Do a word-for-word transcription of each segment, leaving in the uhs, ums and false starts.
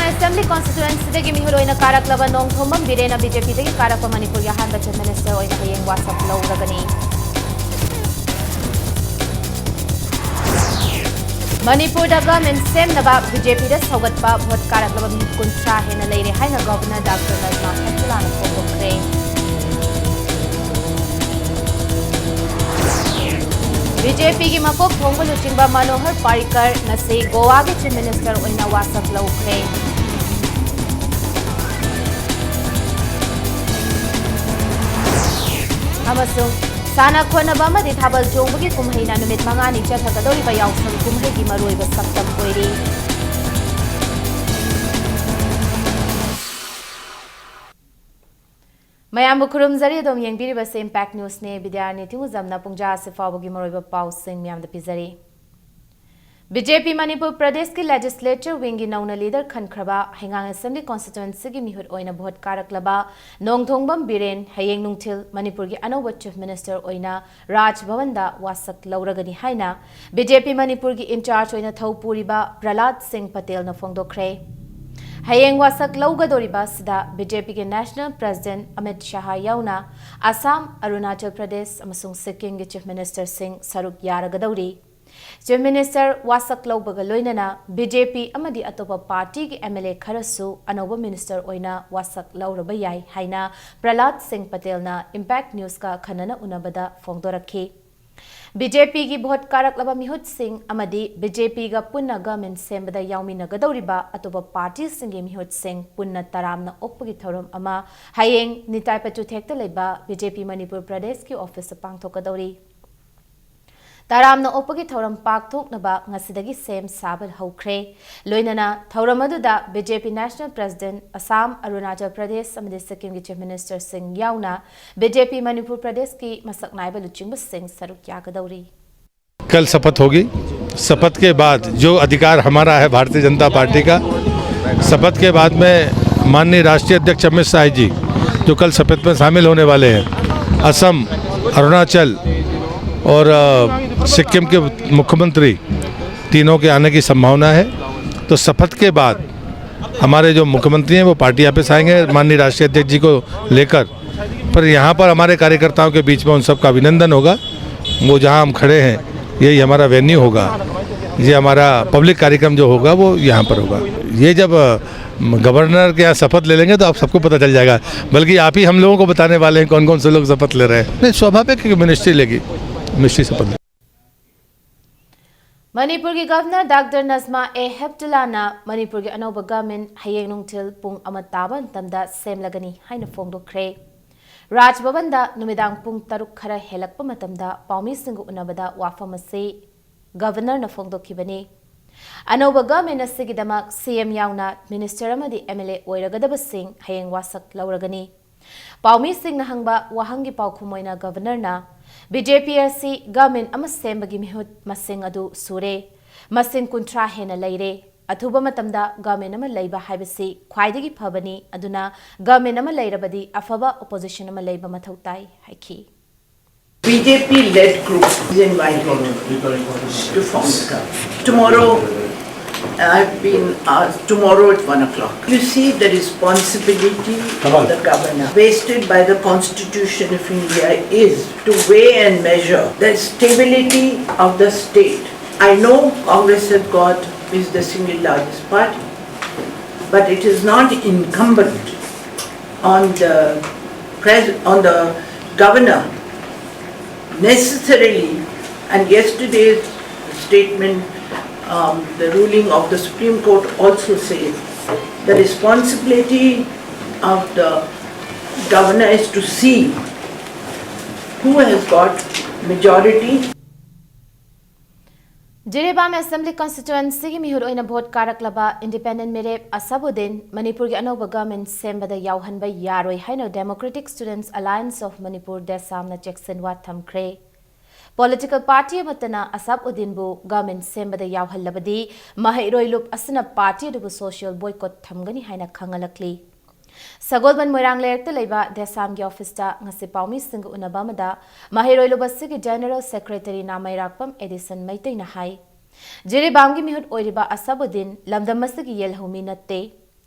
Assembly ꯀꯣꯟꯁꯇꯤꯇ꯭ꯋꯦꯟꯁꯤꯗꯒꯤ ꯃꯤꯍꯨꯠ ꯑꯣꯏꯅ ꯀꯥꯔꯛꯂꯕ Nongthombam ꯕꯤꯔꯦꯟꯅ B J ꯄꯤꯗꯒꯤ ꯀꯥꯔꯛꯄ ꯃꯅꯤꯄꯨꯔꯒꯤ ꯑꯍꯥꯟꯕ ꯆꯤꯐ ꯃꯤꯅꯤꯁꯇꯔ ꯑꯣꯏꯅ ꯍꯌꯦꯡ ꯋꯥꯁꯛ ꯂꯧꯔꯒꯅꯤ꯫ ꯃꯅꯤꯄꯨꯔꯗ ꯒꯚꯔꯟꯃꯦꯟꯠ ꯁꯦꯝꯅꯕ ꯕꯤ ꯖꯦ ꯄꯤꯗ ꯁꯧꯒꯠꯄ ꯚꯣꯠ ꯀꯥꯔꯛꯂꯕ ꯃꯤꯍꯨꯠ ꯀꯨꯟꯊ꯭ꯔꯥ ꯍꯦꯟꯅ ꯂꯩꯔꯦ ꯍꯥꯏꯅ governor doctor Najma ꯍꯦꯞꯇꯨꯂꯥꯅ ꯐꯣꯡꯗꯣꯛꯈ꯭ꯔꯦ꯫ B J ꯄꯤꯒꯤ ꯃꯀꯣꯛ ꯊꯣꯡꯕ ꯂꯨꯆꯤꯡꯕ ꯃꯅꯣꯍꯔ ꯄꯥꯔꯤꯀꯔ ꯉꯁꯤ ꯒꯣꯋꯥꯒꯤ ꯆꯤꯐ ꯃꯤꯅꯤꯁꯇꯔ ꯑꯣꯏꯅ ꯋꯥꯁꯛ ꯂꯧꯈ꯭ꯔꯦ꯫ ꯑꯃꯁꯨꯡ ꯁꯥꯟꯅ ꯈꯣꯠꯅꯕ ꯑꯃꯗꯤ ꯊꯥꯕꯜ ꯆꯣꯡꯕꯒꯤ ꯀꯨꯝꯍꯩꯅ ꯅꯨꯃꯤꯠ ꯃꯉꯥꯅꯤ ꯆꯠꯊꯒꯗꯧꯔꯤꯕ ꯌꯥꯎꯁꯪ ꯀꯨꯝꯍꯩꯒꯤ ꯃꯔꯨꯑꯣꯏꯕ ꯁꯛꯇꯝ ꯑꯣꯏꯔꯤ꯫ ꯃꯌꯥꯝꯕꯨ ꯈꯨꯔꯨꯝꯖꯔꯤ꯫ ꯑꯗꯣꯝ ꯌꯦꯡꯕꯤꯔꯤꯕꯁꯦ ꯏꯝꯄꯦꯛ ꯅ꯭ꯌꯨꯁꯅꯦ꯫ ꯕꯤꯗ꯭ꯌꯥꯔꯅꯤ ꯊꯤꯡꯉꯨꯖꯝꯅ ꯄꯨꯡꯖꯥ ꯑꯁꯤ ꯐꯥꯎꯕꯒꯤ ꯃꯔꯨꯑꯣꯏꯕ ꯄꯥꯎꯁꯤꯡ ꯃꯌꯥꯝꯗ ꯄꯤꯖꯔꯤ꯫ ꯕꯤ ꯖꯦ ꯄꯤ ꯃꯅꯤꯄꯨꯔ ꯄ꯭ꯔꯗꯦꯁꯀꯤ ꯂꯦꯖꯤꯁꯂꯦꯆꯔ ꯋꯤꯡꯒꯤ ꯅꯧꯅ ꯂꯤꯗꯔ ꯈꯟꯈ꯭ꯔꯕ ꯍꯩꯉꯥꯡ ꯑꯦꯁꯦꯝꯕ꯭ꯂꯤ ꯀꯣꯟꯁꯇꯤꯇ꯭ꯋꯦꯟꯁꯤꯒꯤ ꯃꯤꯍꯨꯠ ꯑꯣꯏꯅ ꯚꯣꯠ ꯀꯥꯔꯛꯂꯕ ꯅꯣꯡꯊꯣꯡꯕꯝ ꯕꯤꯔꯦꯟ ꯍꯌꯦꯡ ꯅꯨꯡꯊꯤꯜ ꯃꯅꯤꯄꯨꯔꯒꯤ ꯑꯅꯧꯕ ꯆꯤꯐ ꯃꯤꯅꯤꯁꯇꯔ ꯑꯣꯏꯅ ꯔꯥꯖ ꯚꯋꯟꯗ ꯋꯥꯁꯛ ꯂꯧꯔꯒꯅꯤ ꯍꯥꯏꯅ ꯕꯤ ꯖꯦ ꯄꯤ ꯃꯅꯤꯄꯨꯔꯒꯤ ꯏꯟꯆꯥꯔꯖ ꯑꯣꯏꯅ ꯊꯧ ꯄꯨꯔꯤꯕ ꯄ꯭ꯔꯍꯂꯥꯗ ꯁꯤꯡ ꯄꯇꯦꯜꯅ ꯐꯣꯡꯗꯣꯛꯈ꯭ꯔꯦ꯫ ꯍꯌꯦꯡ ꯋꯥꯁꯛ ꯂꯧꯒꯗꯧꯔꯤꯕ ꯑꯁꯤꯗ ꯕꯤ ꯖꯦ ꯄꯤꯒꯤ ꯅꯦꯁꯅꯦꯜ ꯄ꯭ꯔꯦꯁꯤꯗꯦꯟꯠ ꯑꯃꯤꯠ ꯁꯥꯍ ꯌꯥꯎꯅ ꯑꯁꯥꯝ, ꯑꯔꯨꯅꯥꯆꯜ ꯄ꯭ꯔꯗꯦꯁ ꯑꯃꯁꯨꯡ ꯁꯤꯛꯀꯤꯝꯒꯤ ꯆꯤꯐ ꯃꯤꯅꯤꯁꯇꯔꯁꯤꯡ ꯁꯔꯨꯛ ꯌꯥꯔꯒꯗꯧꯔꯤ꯫ ꯆꯤꯐ ꯃꯤꯅꯤꯁꯇꯔ ꯋꯥꯁꯛ ꯂꯧꯕꯒ ꯂꯣꯏꯅꯅ ꯕꯤ ꯖꯦ ꯄꯤ ꯑꯃꯗꯤ ꯑꯇꯣꯞꯄ ꯄꯥꯔꯇꯤꯒꯤ ꯑꯦꯝ ꯑꯦꯜ ꯑꯦ ꯈꯔꯁꯨ ꯑꯅꯧꯕ ꯃꯤꯅꯤꯁꯇꯔ ꯑꯣꯏꯅ ꯋꯥꯁꯛ ꯂꯧꯔꯕ ꯌꯥꯏ ꯍꯥꯏꯅ ꯄ꯭ꯔꯍꯂꯥꯗ ꯁꯤꯡ ꯄꯇꯦꯜꯅ ꯏꯝꯄꯦꯛ ꯅ꯭ꯌꯨꯁꯀ ꯈꯟꯅꯅ ꯎꯅꯕꯗ ꯐꯣꯡꯗꯣꯔꯛꯈꯤ꯫ ꯕꯤ ꯖꯦ ꯄꯤꯒꯤ ꯚꯣꯠ ꯀꯥꯔꯛꯂꯕ ꯃꯤꯍꯨꯠꯁꯤꯡ ꯑꯃꯗꯤ ꯕꯤ ꯖꯦ ꯄꯤꯒ ꯄꯨꯟꯅ ꯒꯚꯔꯟꯃꯦꯟꯠ ꯁꯦꯝꯕꯗ ꯌꯥꯎꯃꯤꯟꯅꯒꯗꯧꯔꯤꯕ ꯑꯇꯣꯞꯄ ꯄꯥꯔꯇꯤꯁꯤꯡꯒꯤ ꯃꯤꯍꯨꯠꯁꯤꯡ ꯄꯨꯟꯅ ꯇꯔꯥꯝꯅ ꯑꯣꯛꯄꯒꯤ ꯊꯧꯔꯝ ꯑꯃ ꯍꯌꯦꯡ ꯅꯤꯇꯥꯏ ꯄꯆꯨꯊꯦꯛꯇ ꯂꯩꯕ ꯕꯤ ꯖꯦ ꯄꯤ ꯃꯅꯤꯄꯨꯔ ꯄ꯭ꯔꯗꯦꯁꯀꯤ ꯑꯣꯐꯤꯁꯇ ꯄꯥꯡꯊꯣꯛꯀꯗꯧꯔꯤ꯫ ꯇꯔꯥꯝꯅ ꯑꯣꯛꯄꯒꯤ ꯊꯧꯔꯝ ꯄꯥꯡꯊꯣꯛꯅꯕ ꯉꯁꯤꯗꯒꯤ ꯁꯦꯝ ꯁꯥꯕ ꯍꯧꯈ꯭ꯔꯦ꯫ ꯂꯣꯏꯅꯅ ꯊꯧꯔꯝ ꯑꯗꯨꯗ ꯕꯤ ꯖꯦ ꯄꯤ ꯅꯦꯁꯅꯦꯜ ꯄ꯭ꯔꯦꯁꯤꯗꯦꯟꯠ, ꯑꯁꯥꯝ, ꯑꯔꯨꯅꯥꯆꯜ ꯄ꯭ꯔꯗꯦꯁ ꯑꯃꯗꯤ ꯁꯤꯛꯀꯤꯝꯒꯤ ꯆꯤꯐ ꯃꯤꯅꯤꯁꯇꯔꯁꯤꯡ ꯌꯥꯎꯅ ꯕꯤ ꯖꯦ ꯄꯤ ꯃꯅꯤꯄꯨꯔ ꯄ꯭ꯔꯗꯦꯁꯀꯤ ꯃꯁꯛ ꯅꯥꯏꯕ ꯂꯨꯆꯤꯡꯕꯁꯤꯡ ꯁꯔꯨꯛ ꯌꯥꯒꯗꯧꯔꯤ꯫ कल शपथ होगी। शपथ के बाद जो अधिकार हमारा है भारतीय जनता पार्टी का, शपथ के बाद में माननीय राष्ट्रीय अध्यक्ष अमित शाह जी जो कल शपथ में शामिल होने वाले हैं, असम, अरुणाचल और, अ, सिक्किम के मुख्यमंत्री तीनों के आने की संभावना है। तो शपथ के बाद हमारे जो मुख्यमंत्री हैं, वो पार्टी ऑफिस आएंगे माननीय राष्ट्रीय अध्यक्ष जी को लेकर, पर यहाँ पर हमारे कार्यकर्ताओं के बीच में उन सबका अभिनंदन होगा। वो जहाँ हम खड़े हैं, यही हमारा वेन्यू होगा, ये हमारा पब्लिक कार्यक्रम जो होगा, वो यहाँ पर होगा। ये जब गवर्नर के यहाँ शपथ ले लेंगे, तो आप सबको पता चल जाएगा, बल्कि आप ही हम लोगों को बताने वाले हैं कौन कौन से लोग शपथ ले रहे हैं। नहीं, स्वाभाविक है कि मिनिस्ट्री लेगी, मिनिस्ट्री शपथ लेगी। ꯃꯅꯤꯄꯨꯔꯒꯤ ꯒꯚꯔꯅꯔ ꯗꯥꯛꯇꯔ ꯅꯖꯃꯥ ꯑꯦ ꯍꯦꯞꯇꯨꯂꯥꯅ ꯃꯅꯤꯄꯨꯔꯒꯤ ꯑꯅꯧꯕ ꯒꯚꯔꯟꯃꯦꯟꯠ ꯍꯌꯦꯡ ꯅꯨꯡꯊꯤꯜ ꯄꯨꯡ ꯑꯃ ꯇꯥꯕ ꯃꯇꯝꯗ ꯁꯦꯝꯂꯒꯅꯤ ꯍꯥꯏꯅ ꯐꯣꯡꯗꯣꯛꯈ꯭ꯔꯦ꯫ ꯔꯥꯖ ꯚꯕꯟꯗ ꯅꯨꯃꯤꯗꯥꯡ ꯄꯨꯡ ꯇꯔꯨꯛ ꯈꯔ ꯍꯦꯜꯂꯛꯄ ꯃꯇꯝꯗ ꯄꯥꯎꯃꯤꯁꯤꯡꯒ ꯎꯅꯕꯗ ꯋꯥꯐꯝ ꯑꯁꯤ ꯒꯚꯔꯅꯔꯅ ꯐꯣꯡꯗꯣꯛꯈꯤꯕꯅꯤ꯫ ꯑꯅꯧꯕ ꯒꯚꯔꯟꯃꯦꯟꯠ ꯑꯁꯤꯒꯤꯗꯃꯛ ꯁꯤ ꯑꯦꯝ ꯌꯥꯎꯅ ꯃꯤꯅꯤꯁꯇꯔ ꯑꯃꯗꯤ ꯑꯦꯝ ꯑꯦꯜ ꯑꯦ ꯑꯣꯏꯔꯒꯗꯕꯁꯤꯡ ꯍꯌꯦꯡ ꯋꯥꯁꯛ ꯂꯧꯔꯒꯅꯤ꯫ ꯄꯥꯎꯃꯤꯁꯤꯡꯅ ꯍꯪꯕ ꯋꯥꯍꯪꯒꯤ ꯄꯥꯎꯈꯨꯝ ꯑꯣꯏꯅ ꯒꯚꯔꯅꯔꯅ, ꯕꯤ ꯖꯦ ꯄꯤ ꯑꯁꯤ ꯒꯚꯔꯟꯃꯦꯟꯠ ꯑꯃ ꯁꯦꯝꯕꯒꯤ ꯃꯤꯍꯨꯠ ꯃꯁꯤꯡ ꯑꯗꯨ ꯁꯨꯔꯦ, ꯃꯁꯤꯡ ꯀꯨꯟꯊ꯭ꯔꯥ ꯍꯦꯟꯅ ꯂꯩꯔꯦ, ꯑꯊꯨꯕ ꯃꯇꯝꯗ ꯒꯚꯔꯟꯃꯦꯟꯠ ꯑꯃ ꯂꯩꯕ ꯍꯥꯏꯕꯁꯤ ꯈ꯭ꯋꯥꯏꯗꯒꯤ ꯐꯕꯅꯤ, ꯑꯗꯨꯅ ꯒꯚꯔꯟꯃꯦꯟꯠ ꯑꯃ ꯂꯩꯔꯕꯗꯤ ꯑꯐꯕ ꯑꯣꯄꯣꯖꯤꯁꯟ ꯑꯃ ꯂꯩꯕ ꯃꯊꯧ ꯇꯥꯏ ꯍꯥꯏꯈꯤ꯫ B J P led group is invited to form the government. Tomorrow, I've been asked, tomorrow at one o'clock. You see the responsibility of the governor, vested by the Constitution of India, is to weigh and measure the stability of the state. I know Congress has got, is the single largest party, but it is not incumbent on the pres-, on the governor necessarily, and yesterday's statement, um, the ruling of the Supreme Court also says the responsibility of the governor is to see who has got majority. ꯖꯤꯔꯤꯕꯥꯝ assembly ꯀꯟꯁꯇꯤꯇ꯭ꯋꯦꯟꯁꯤꯒꯤ ꯃꯤꯍꯨꯠ ꯑꯣꯏꯅ vote ꯀꯥꯔꯛꯂꯕ independent ꯃꯤꯔꯦꯞ ꯑꯁꯥꯕꯨꯗꯤꯟ ꯃꯅꯤꯄꯨꯔꯒꯤ ꯑꯅꯧꯕ government ꯁꯦꯝꯕꯗ ꯌꯥꯎꯍꯟꯕ ꯌꯥꯔꯣꯏ ꯍꯥꯏꯅ Democratic Students Alliance of Manipur, ꯗꯦꯁꯥꯝꯅ ꯆꯦꯛꯁꯤꯟꯋꯥ ꯊꯝꯈ꯭ꯔꯦ꯫ ꯄꯣꯂꯤꯇꯤꯀꯦꯜ ꯄꯥꯔꯇꯤ ꯑꯃꯠꯇꯅ ꯑꯁꯥꯕꯨꯗꯤꯟꯕꯨ ꯒꯚꯔꯟꯃꯦꯟꯠ ꯁꯦꯝꯕꯗ ꯌꯥꯎꯍꯜꯂꯕꯗꯤ ꯃꯍꯩꯔꯣꯏ ꯂꯨꯞ ꯑꯁꯤꯅ ꯄꯥꯔꯇꯤ ꯑꯗꯨꯕꯨ ꯁꯣꯁꯤꯌꯦꯜ ꯕꯣꯏꯀꯣꯠ ꯊꯝꯒꯅꯤ ꯍꯥꯏꯅ ꯈꯪꯍꯜꯂꯛꯂꯤ꯫ ꯁꯒꯣꯜꯕꯟ ꯃꯣꯏꯔꯥꯡ ꯂꯩꯔꯛꯇ ꯂꯩꯕ ꯗꯦꯁꯥꯝꯒꯤ ꯑꯣꯐꯤꯁꯇ ꯉꯁꯤ ꯄꯥꯎꯃꯤꯁꯤꯡꯒ ꯎꯅꯕ ꯑꯃꯗ ꯃꯍꯩꯔꯣꯏ ꯂꯨꯞ ꯑꯁꯤꯒꯤ ꯖꯦꯅꯔꯦꯜ ꯁꯦꯀ꯭ꯔꯦꯇꯔꯤ ꯅꯥꯃꯩꯔꯥꯛꯄꯝ ꯑꯦꯗꯤꯁꯟ ꯃꯩꯇꯩꯅ ꯍꯥꯏ, ꯖꯤꯔꯤꯕꯥꯝꯒꯤ ꯃꯤꯍꯨꯠ ꯑꯣꯏꯔꯤꯕ ꯑꯁꯕꯨꯗꯤꯟ ꯂꯝꯗꯝ ꯑꯁꯤꯒꯤ ꯌꯦꯜꯍꯧꯃꯤ ꯅꯠꯇꯦ꯫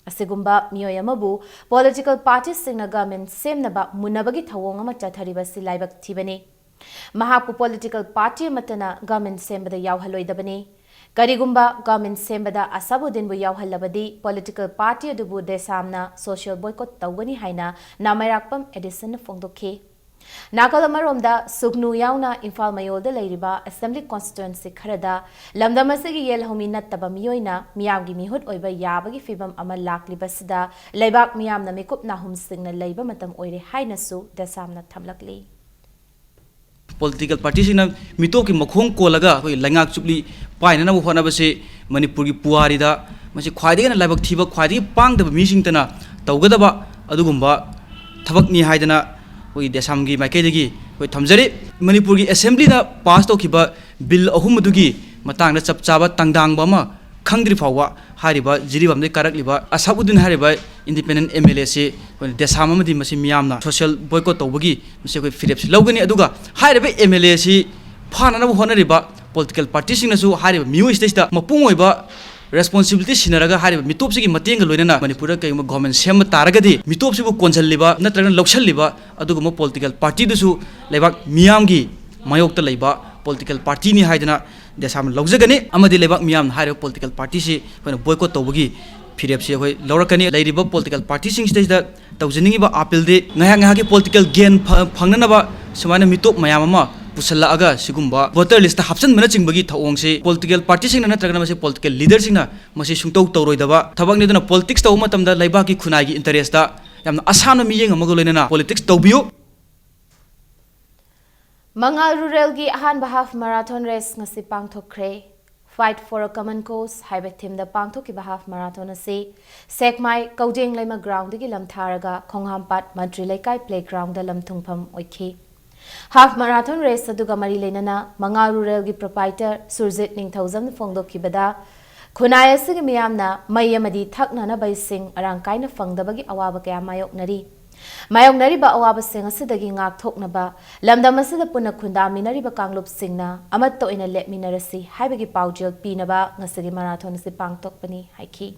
ꯑꯁꯤꯒꯨꯝꯕ ꯃꯤꯑꯣꯏ ꯑꯃꯕꯨ political partyꯁꯤꯡꯅ government ꯁꯦꯝꯅꯕ ꯃꯨꯟꯅꯕꯒꯤ ꯊꯧꯑꯣꯡ ꯑꯃ ꯆꯠꯊꯔꯤꯕꯁꯤ ꯂꯥꯏꯕꯛ ꯊꯤꯕꯅꯤ꯫ ꯃꯍꯥꯛꯄꯨ political party ꯑꯃꯠꯇꯅ government ꯁꯦꯝꯕꯗ ꯌꯥꯎꯍꯜꯂꯣꯏꯗꯕꯅꯤ꯫ ꯀꯔꯤꯒꯨꯝꯕ government ꯁꯦꯝꯕꯗ ꯑꯁꯕꯨꯗꯤꯟꯕꯨ ꯌꯥꯎꯍꯜꯂꯕꯗꯤ political party ꯑꯗꯨꯕꯨ ꯗꯦꯁꯥꯝꯅ social boycott ꯇꯧꯒꯅꯤ ꯍꯥꯏꯅ ꯅꯥꯃꯩꯔꯥꯛꯄꯝ ꯑꯦꯗꯤꯁꯟꯅ ꯐꯣꯡꯗꯣꯛꯈꯤ꯫ ꯅꯥꯀꯜ ꯑꯃꯔꯣꯝꯗ ꯁꯨꯒꯅꯨ ꯌꯥꯎꯅ ꯏꯝꯐꯥꯜ ꯃꯌꯣꯜꯗ ꯂꯩꯔꯤꯕ assembly constituency ꯈꯔꯗ ꯂꯝꯗꯝ ꯑꯁꯤꯒꯤ ꯌꯦꯜꯍꯧꯃꯤ ꯅꯠꯇꯕ ꯃꯤꯑꯣꯏꯅ ꯃꯤꯌꯥꯝꯒꯤ ꯃꯤꯍꯨꯠ ꯑꯣꯏꯕ ꯌꯥꯕꯒꯤ ꯐꯤꯕꯝ ꯑꯃ ꯂꯥꯛꯂꯤꯕꯁꯤꯗ ꯂꯩꯕꯥꯛ ꯃꯤꯌꯥꯝꯅ ꯃꯤꯀꯨꯞ ꯅꯥꯍꯨꯝꯁꯤꯡꯅ ꯂꯩꯕ ꯃꯇꯝ ꯑꯣꯏꯔꯦ ꯍꯥꯏꯅꯁꯨ ꯗꯦꯁꯥꯝꯅ ꯊꯝꯂꯛꯂꯤ꯫ Political partyꯁꯤꯡꯅ ꯃꯤꯇꯣꯞꯀꯤ ꯃꯈꯣꯡ ꯀꯣꯜꯂꯒ ꯑꯩꯈꯣꯏ ꯂꯩꯉꯥꯛ ꯆꯨꯞꯂꯤ ꯄꯥꯏꯅꯅꯕ ꯍꯣꯠꯅꯕꯁꯤ ꯃꯅꯤꯄꯨꯔꯒꯤ ꯄꯨꯋꯥꯔꯤꯗ ꯃꯁꯤ ꯈ꯭ꯋꯥꯏꯗꯒꯤ ꯍꯦꯟꯅ ꯂꯥꯏꯕꯛ ꯊꯤꯕ, ꯈ꯭ꯋꯥꯏꯗꯒꯤ ꯄꯥꯡꯗꯕ ꯃꯤꯁꯤꯡꯇꯅ ꯇꯧꯒꯗꯕ ꯑꯗꯨꯒꯨꯝꯕ ꯊꯕꯛꯅꯤ ꯍꯥꯏꯗꯅ ꯑꯩꯈꯣꯏꯒꯤ ꯗꯦꯁꯥꯝꯒꯤ ꯃꯥꯏꯀꯩꯗꯒꯤ ꯑꯩꯈꯣꯏ ꯊꯝꯖꯔꯤ꯫ ꯃꯅꯤꯄꯨꯔꯒꯤ assemblyꯗ pass ꯇꯧꯈꯤꯕ bill ꯑꯍꯨꯝ ꯑꯗꯨꯒꯤ ꯃꯇꯥꯡꯗ ꯆꯞ ꯆꯥꯕ ꯇꯥꯡꯗꯥꯡꯕ ꯑꯃ ꯈꯪꯗ꯭ꯔꯤ ꯐꯥꯎꯕ ꯍꯥꯏꯔꯤꯕ ꯖꯤꯔꯤꯕꯥꯝꯗꯒꯤ ꯀꯥꯔꯛꯂꯤꯕ ꯑꯁꯥꯕꯨꯗꯤꯟ ꯍꯥꯏꯔꯤꯕ independent MLAꯁꯤ ꯑꯩꯈꯣꯏꯅ ꯗꯦꯁꯥꯝ ꯑꯃꯗꯤ ꯃꯁꯤ ꯃꯤꯌꯥꯝꯅ social boycott ꯇꯧꯕꯒꯤ ꯃꯁꯤ ꯑꯩꯈꯣꯏ ꯐꯤꯔꯦꯞꯁꯤ ꯂꯧꯒꯅꯤ꯫ ꯑꯗꯨꯒ ꯍꯥꯏꯔꯤꯕ MLAꯁꯤ ꯐꯥꯅꯅꯕ ꯍꯣꯠꯅꯔꯤꯕ political partyꯁꯤꯡꯅꯁꯨ ꯍꯥꯏꯔꯤꯕ ꯃꯤꯑꯣꯏꯁꯤꯗꯩꯁꯤꯗ ꯃꯄꯨꯡ ꯑꯣꯏꯕ responsibility ꯁꯤꯟꯅꯔꯒ ꯍꯥꯏꯔꯤꯕ ꯃꯤꯇꯣꯞꯁꯤꯒꯤ ꯃꯇꯦꯡꯒ ꯂꯣꯏꯅꯅ ꯃꯅꯤꯄꯨꯔꯗ ꯀꯩꯒꯨꯝꯕ government ꯁꯦꯝꯕ ꯇꯥꯔꯒꯗꯤ ꯃꯤꯇꯣꯞꯁꯤꯕꯨ ꯀꯣꯟꯁꯤꯜꯂꯤꯕ ꯅꯠꯇ꯭ꯔꯒꯅ ꯂꯧꯁꯤꯜꯂꯤꯕ ꯑꯗꯨꯒꯨꯝꯕ political partyꯗꯨꯁꯨ ꯂꯩꯕꯥꯛ ꯃꯤꯌꯥꯝꯒꯤ ꯃꯥꯌꯣꯛꯇ ꯂꯩꯕ political partyꯅꯤ ꯍꯥꯏꯗꯅ ꯗꯦꯁꯥꯝꯅ ꯂꯧꯖꯒꯅꯤ꯫ ꯑꯃꯗꯤ ꯂꯩꯕꯥꯛ ꯃꯤꯌꯥꯝꯅ ꯍꯥꯏꯔꯤꯕ political partyꯁꯤ ꯑꯩꯈꯣꯏꯅ boycott ꯇꯧꯕꯒꯤ ꯐꯤꯔꯦꯞꯁꯤ ꯑꯩꯈꯣꯏ ꯂꯧꯔꯛꯀꯅꯤ꯫ ꯂꯩꯔꯤꯕ political partyꯁꯤꯡꯁꯤꯗꯩꯁꯤꯗ ꯇꯧꯖꯅꯤꯡꯉꯤꯕ appealꯗꯤ ꯉꯥꯏꯍꯥꯛ ꯉꯥꯏꯍꯥꯛꯀꯤ political gain ꯐ-, ꯐꯪꯅꯅꯕ ꯁꯨꯃꯥꯏꯅ ꯃꯤꯇꯣꯞ ꯃꯌꯥꯝ ꯑꯃ ꯄꯨꯁꯜꯂꯛꯑꯒ ꯁꯤꯒꯨꯝꯕ voter listꯇ ꯍꯥꯞꯆꯤꯟꯕꯅꯆꯤꯡꯕꯒꯤ ꯊꯧꯑꯣꯡꯁꯤ political partyꯁꯤꯡꯅ ꯅꯠꯇ꯭ꯔꯒꯅ ꯃꯁꯤ political leaderꯁꯤꯡꯅ ꯃꯁꯤ ꯁꯨꯡꯇꯧ ꯇꯧꯔꯣꯏꯗꯕ ꯊꯕꯛꯅꯤ꯫ ꯑꯗꯨꯅ politics ꯇꯧꯕ ꯃꯇꯝꯗ ꯂꯩꯕꯥꯛꯀꯤ ꯈꯨꯟꯅꯥꯏꯒꯤ interestꯇ ꯌꯥꯝꯅ ꯑꯁꯥꯟꯕ ꯃꯤꯠꯌꯦꯡ ꯑꯃꯒ ꯂꯣꯏꯅꯅ politics ꯇꯧꯕꯤꯌꯨ꯫ ꯃꯉꯥꯜ Ruralꯒꯤ ꯑꯍꯥꯟꯕ half marathon race ꯉꯁꯤ ꯄꯥꯡꯊꯣꯛꯈ꯭ꯔꯦ꯫ Fight for a Common Cause ꯍꯥꯏꯕ themeꯗ ꯄꯥꯡꯊꯣꯛꯈꯤꯕ half marathon ꯑꯁꯤ ꯁꯦꯛꯃꯥꯏ ꯀꯧꯖꯦꯡꯂꯩꯃ groundꯗꯒꯤ ꯂꯝꯊꯥꯔꯒ ꯈꯣꯡꯍꯥꯝꯄꯥꯠ ꯃꯟꯇ꯭ꯔꯤ ꯂꯩꯀꯥꯏ playgroundꯗ ꯂꯝꯊꯨꯡꯐꯝ ꯑꯣꯏꯈꯤ꯫ Half marathon race ꯑꯗꯨꯒ ꯃꯔꯤ ꯂꯩꯅꯅ ꯃꯉꯥꯜ Ruralꯒꯤ proprietor ꯁꯨꯔꯖꯤꯠ ꯅꯤꯡꯊꯧꯖꯝꯅ ꯐꯣꯡꯗꯣꯛꯈꯤꯕꯗ, ꯈꯨꯟꯅꯥꯏ ꯑꯁꯤꯒꯤ ꯃꯤꯌꯥꯝꯅ ꯃꯩ ꯑꯃꯗꯤ ꯊꯛꯅꯅꯕ ꯏꯁꯤꯡ ꯃꯔꯥꯡ ꯀꯥꯏꯅ ꯐꯪꯗꯕꯒꯤ ꯑꯋꯥꯕ ꯀꯌꯥ ꯃꯥꯌꯣꯛꯅꯔꯤ꯫ ꯃꯥꯌꯣꯛꯅꯔꯤꯕ ꯑꯋꯥꯕꯁꯤꯡ ꯑꯁꯤꯗꯒꯤ ꯉꯥꯛꯊꯣꯛꯅꯕ ꯂꯝꯗꯝ ꯑꯁꯤꯗ ꯄꯨꯟꯅ ꯈꯨꯟꯗꯥꯃꯤꯟꯅꯔꯤꯕ ꯀꯥꯡꯂꯨꯞꯁꯤꯡꯅ ꯑꯃꯠꯇ ꯑꯣꯏꯅ ꯂꯦꯞꯃꯤꯟꯅꯔꯁꯤ ꯍꯥꯏꯕꯒꯤ ꯄꯥꯎꯖꯦꯜ ꯄꯤꯅꯕ ꯉꯁꯤꯒꯤ ꯃꯔꯥꯊꯣꯟ ꯑꯁꯤ ꯄꯥꯡꯊꯣꯛꯄꯅꯤ ꯍꯥꯏꯈꯤ꯫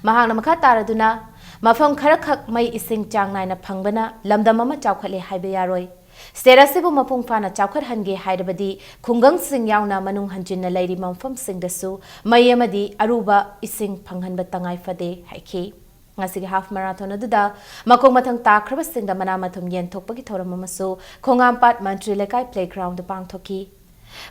ꯃꯍꯥꯛꯅ ꯃꯈꯥ ꯇꯥꯔꯗꯨꯅ, ꯃꯐꯝ ꯈꯔꯈꯛ ꯃꯩ ꯏꯁꯤꯡ ꯆꯥꯡ ꯅꯥꯏꯅ ꯐꯪꯕꯅ ꯂꯝꯗꯝ ꯑꯃ ꯆꯥꯎꯈꯠꯂꯦ ꯍꯥꯏꯕ ꯌꯥꯔꯣꯏ꯫ ꯁ꯭ꯇꯦꯠ ꯑꯁꯤꯕꯨ ꯃꯄꯨꯡ ꯐꯥꯅ ꯆꯥꯎꯈꯠꯍꯟꯒꯦ ꯍꯥꯏꯔꯕꯗꯤ ꯈꯨꯡꯒꯪꯁꯤꯡ ꯌꯥꯎꯅ ꯃꯅꯨꯡ ꯍꯟꯖꯤꯟꯅ ꯂꯩꯔꯤꯕ ꯃꯐꯝꯁꯤꯡꯗꯁꯨ ꯃꯩ ꯑꯃꯗꯤ ꯑꯔꯨꯕ ꯏꯁꯤꯡ ꯐꯪꯍꯟꯕ ꯇꯉꯥꯏ ꯐꯗꯦ ꯍꯥꯏꯈꯤ꯫ ꯉꯁꯤꯒꯤ ꯍꯥꯐ ꯃꯔꯥꯊꯣꯟ ꯑꯗꯨꯗ ꯃꯈꯣꯡ ꯃꯊꯪ ꯇꯥꯈ꯭ꯔꯕꯁꯤꯡꯗ ꯃꯅꯥ ꯃꯊꯨꯝ ꯌꯦꯟꯊꯣꯛꯄꯒꯤ ꯊꯧꯔꯝ ꯑꯃꯁꯨ ꯈꯣꯡꯉꯥꯝꯄꯥꯠ ꯃꯟꯇ꯭ꯔꯤ ꯂꯩꯀꯥꯏ ꯄ꯭ꯂꯦꯒ꯭ꯔꯥꯎꯟꯗ ꯄꯥꯡꯊꯣꯛꯈꯤ꯫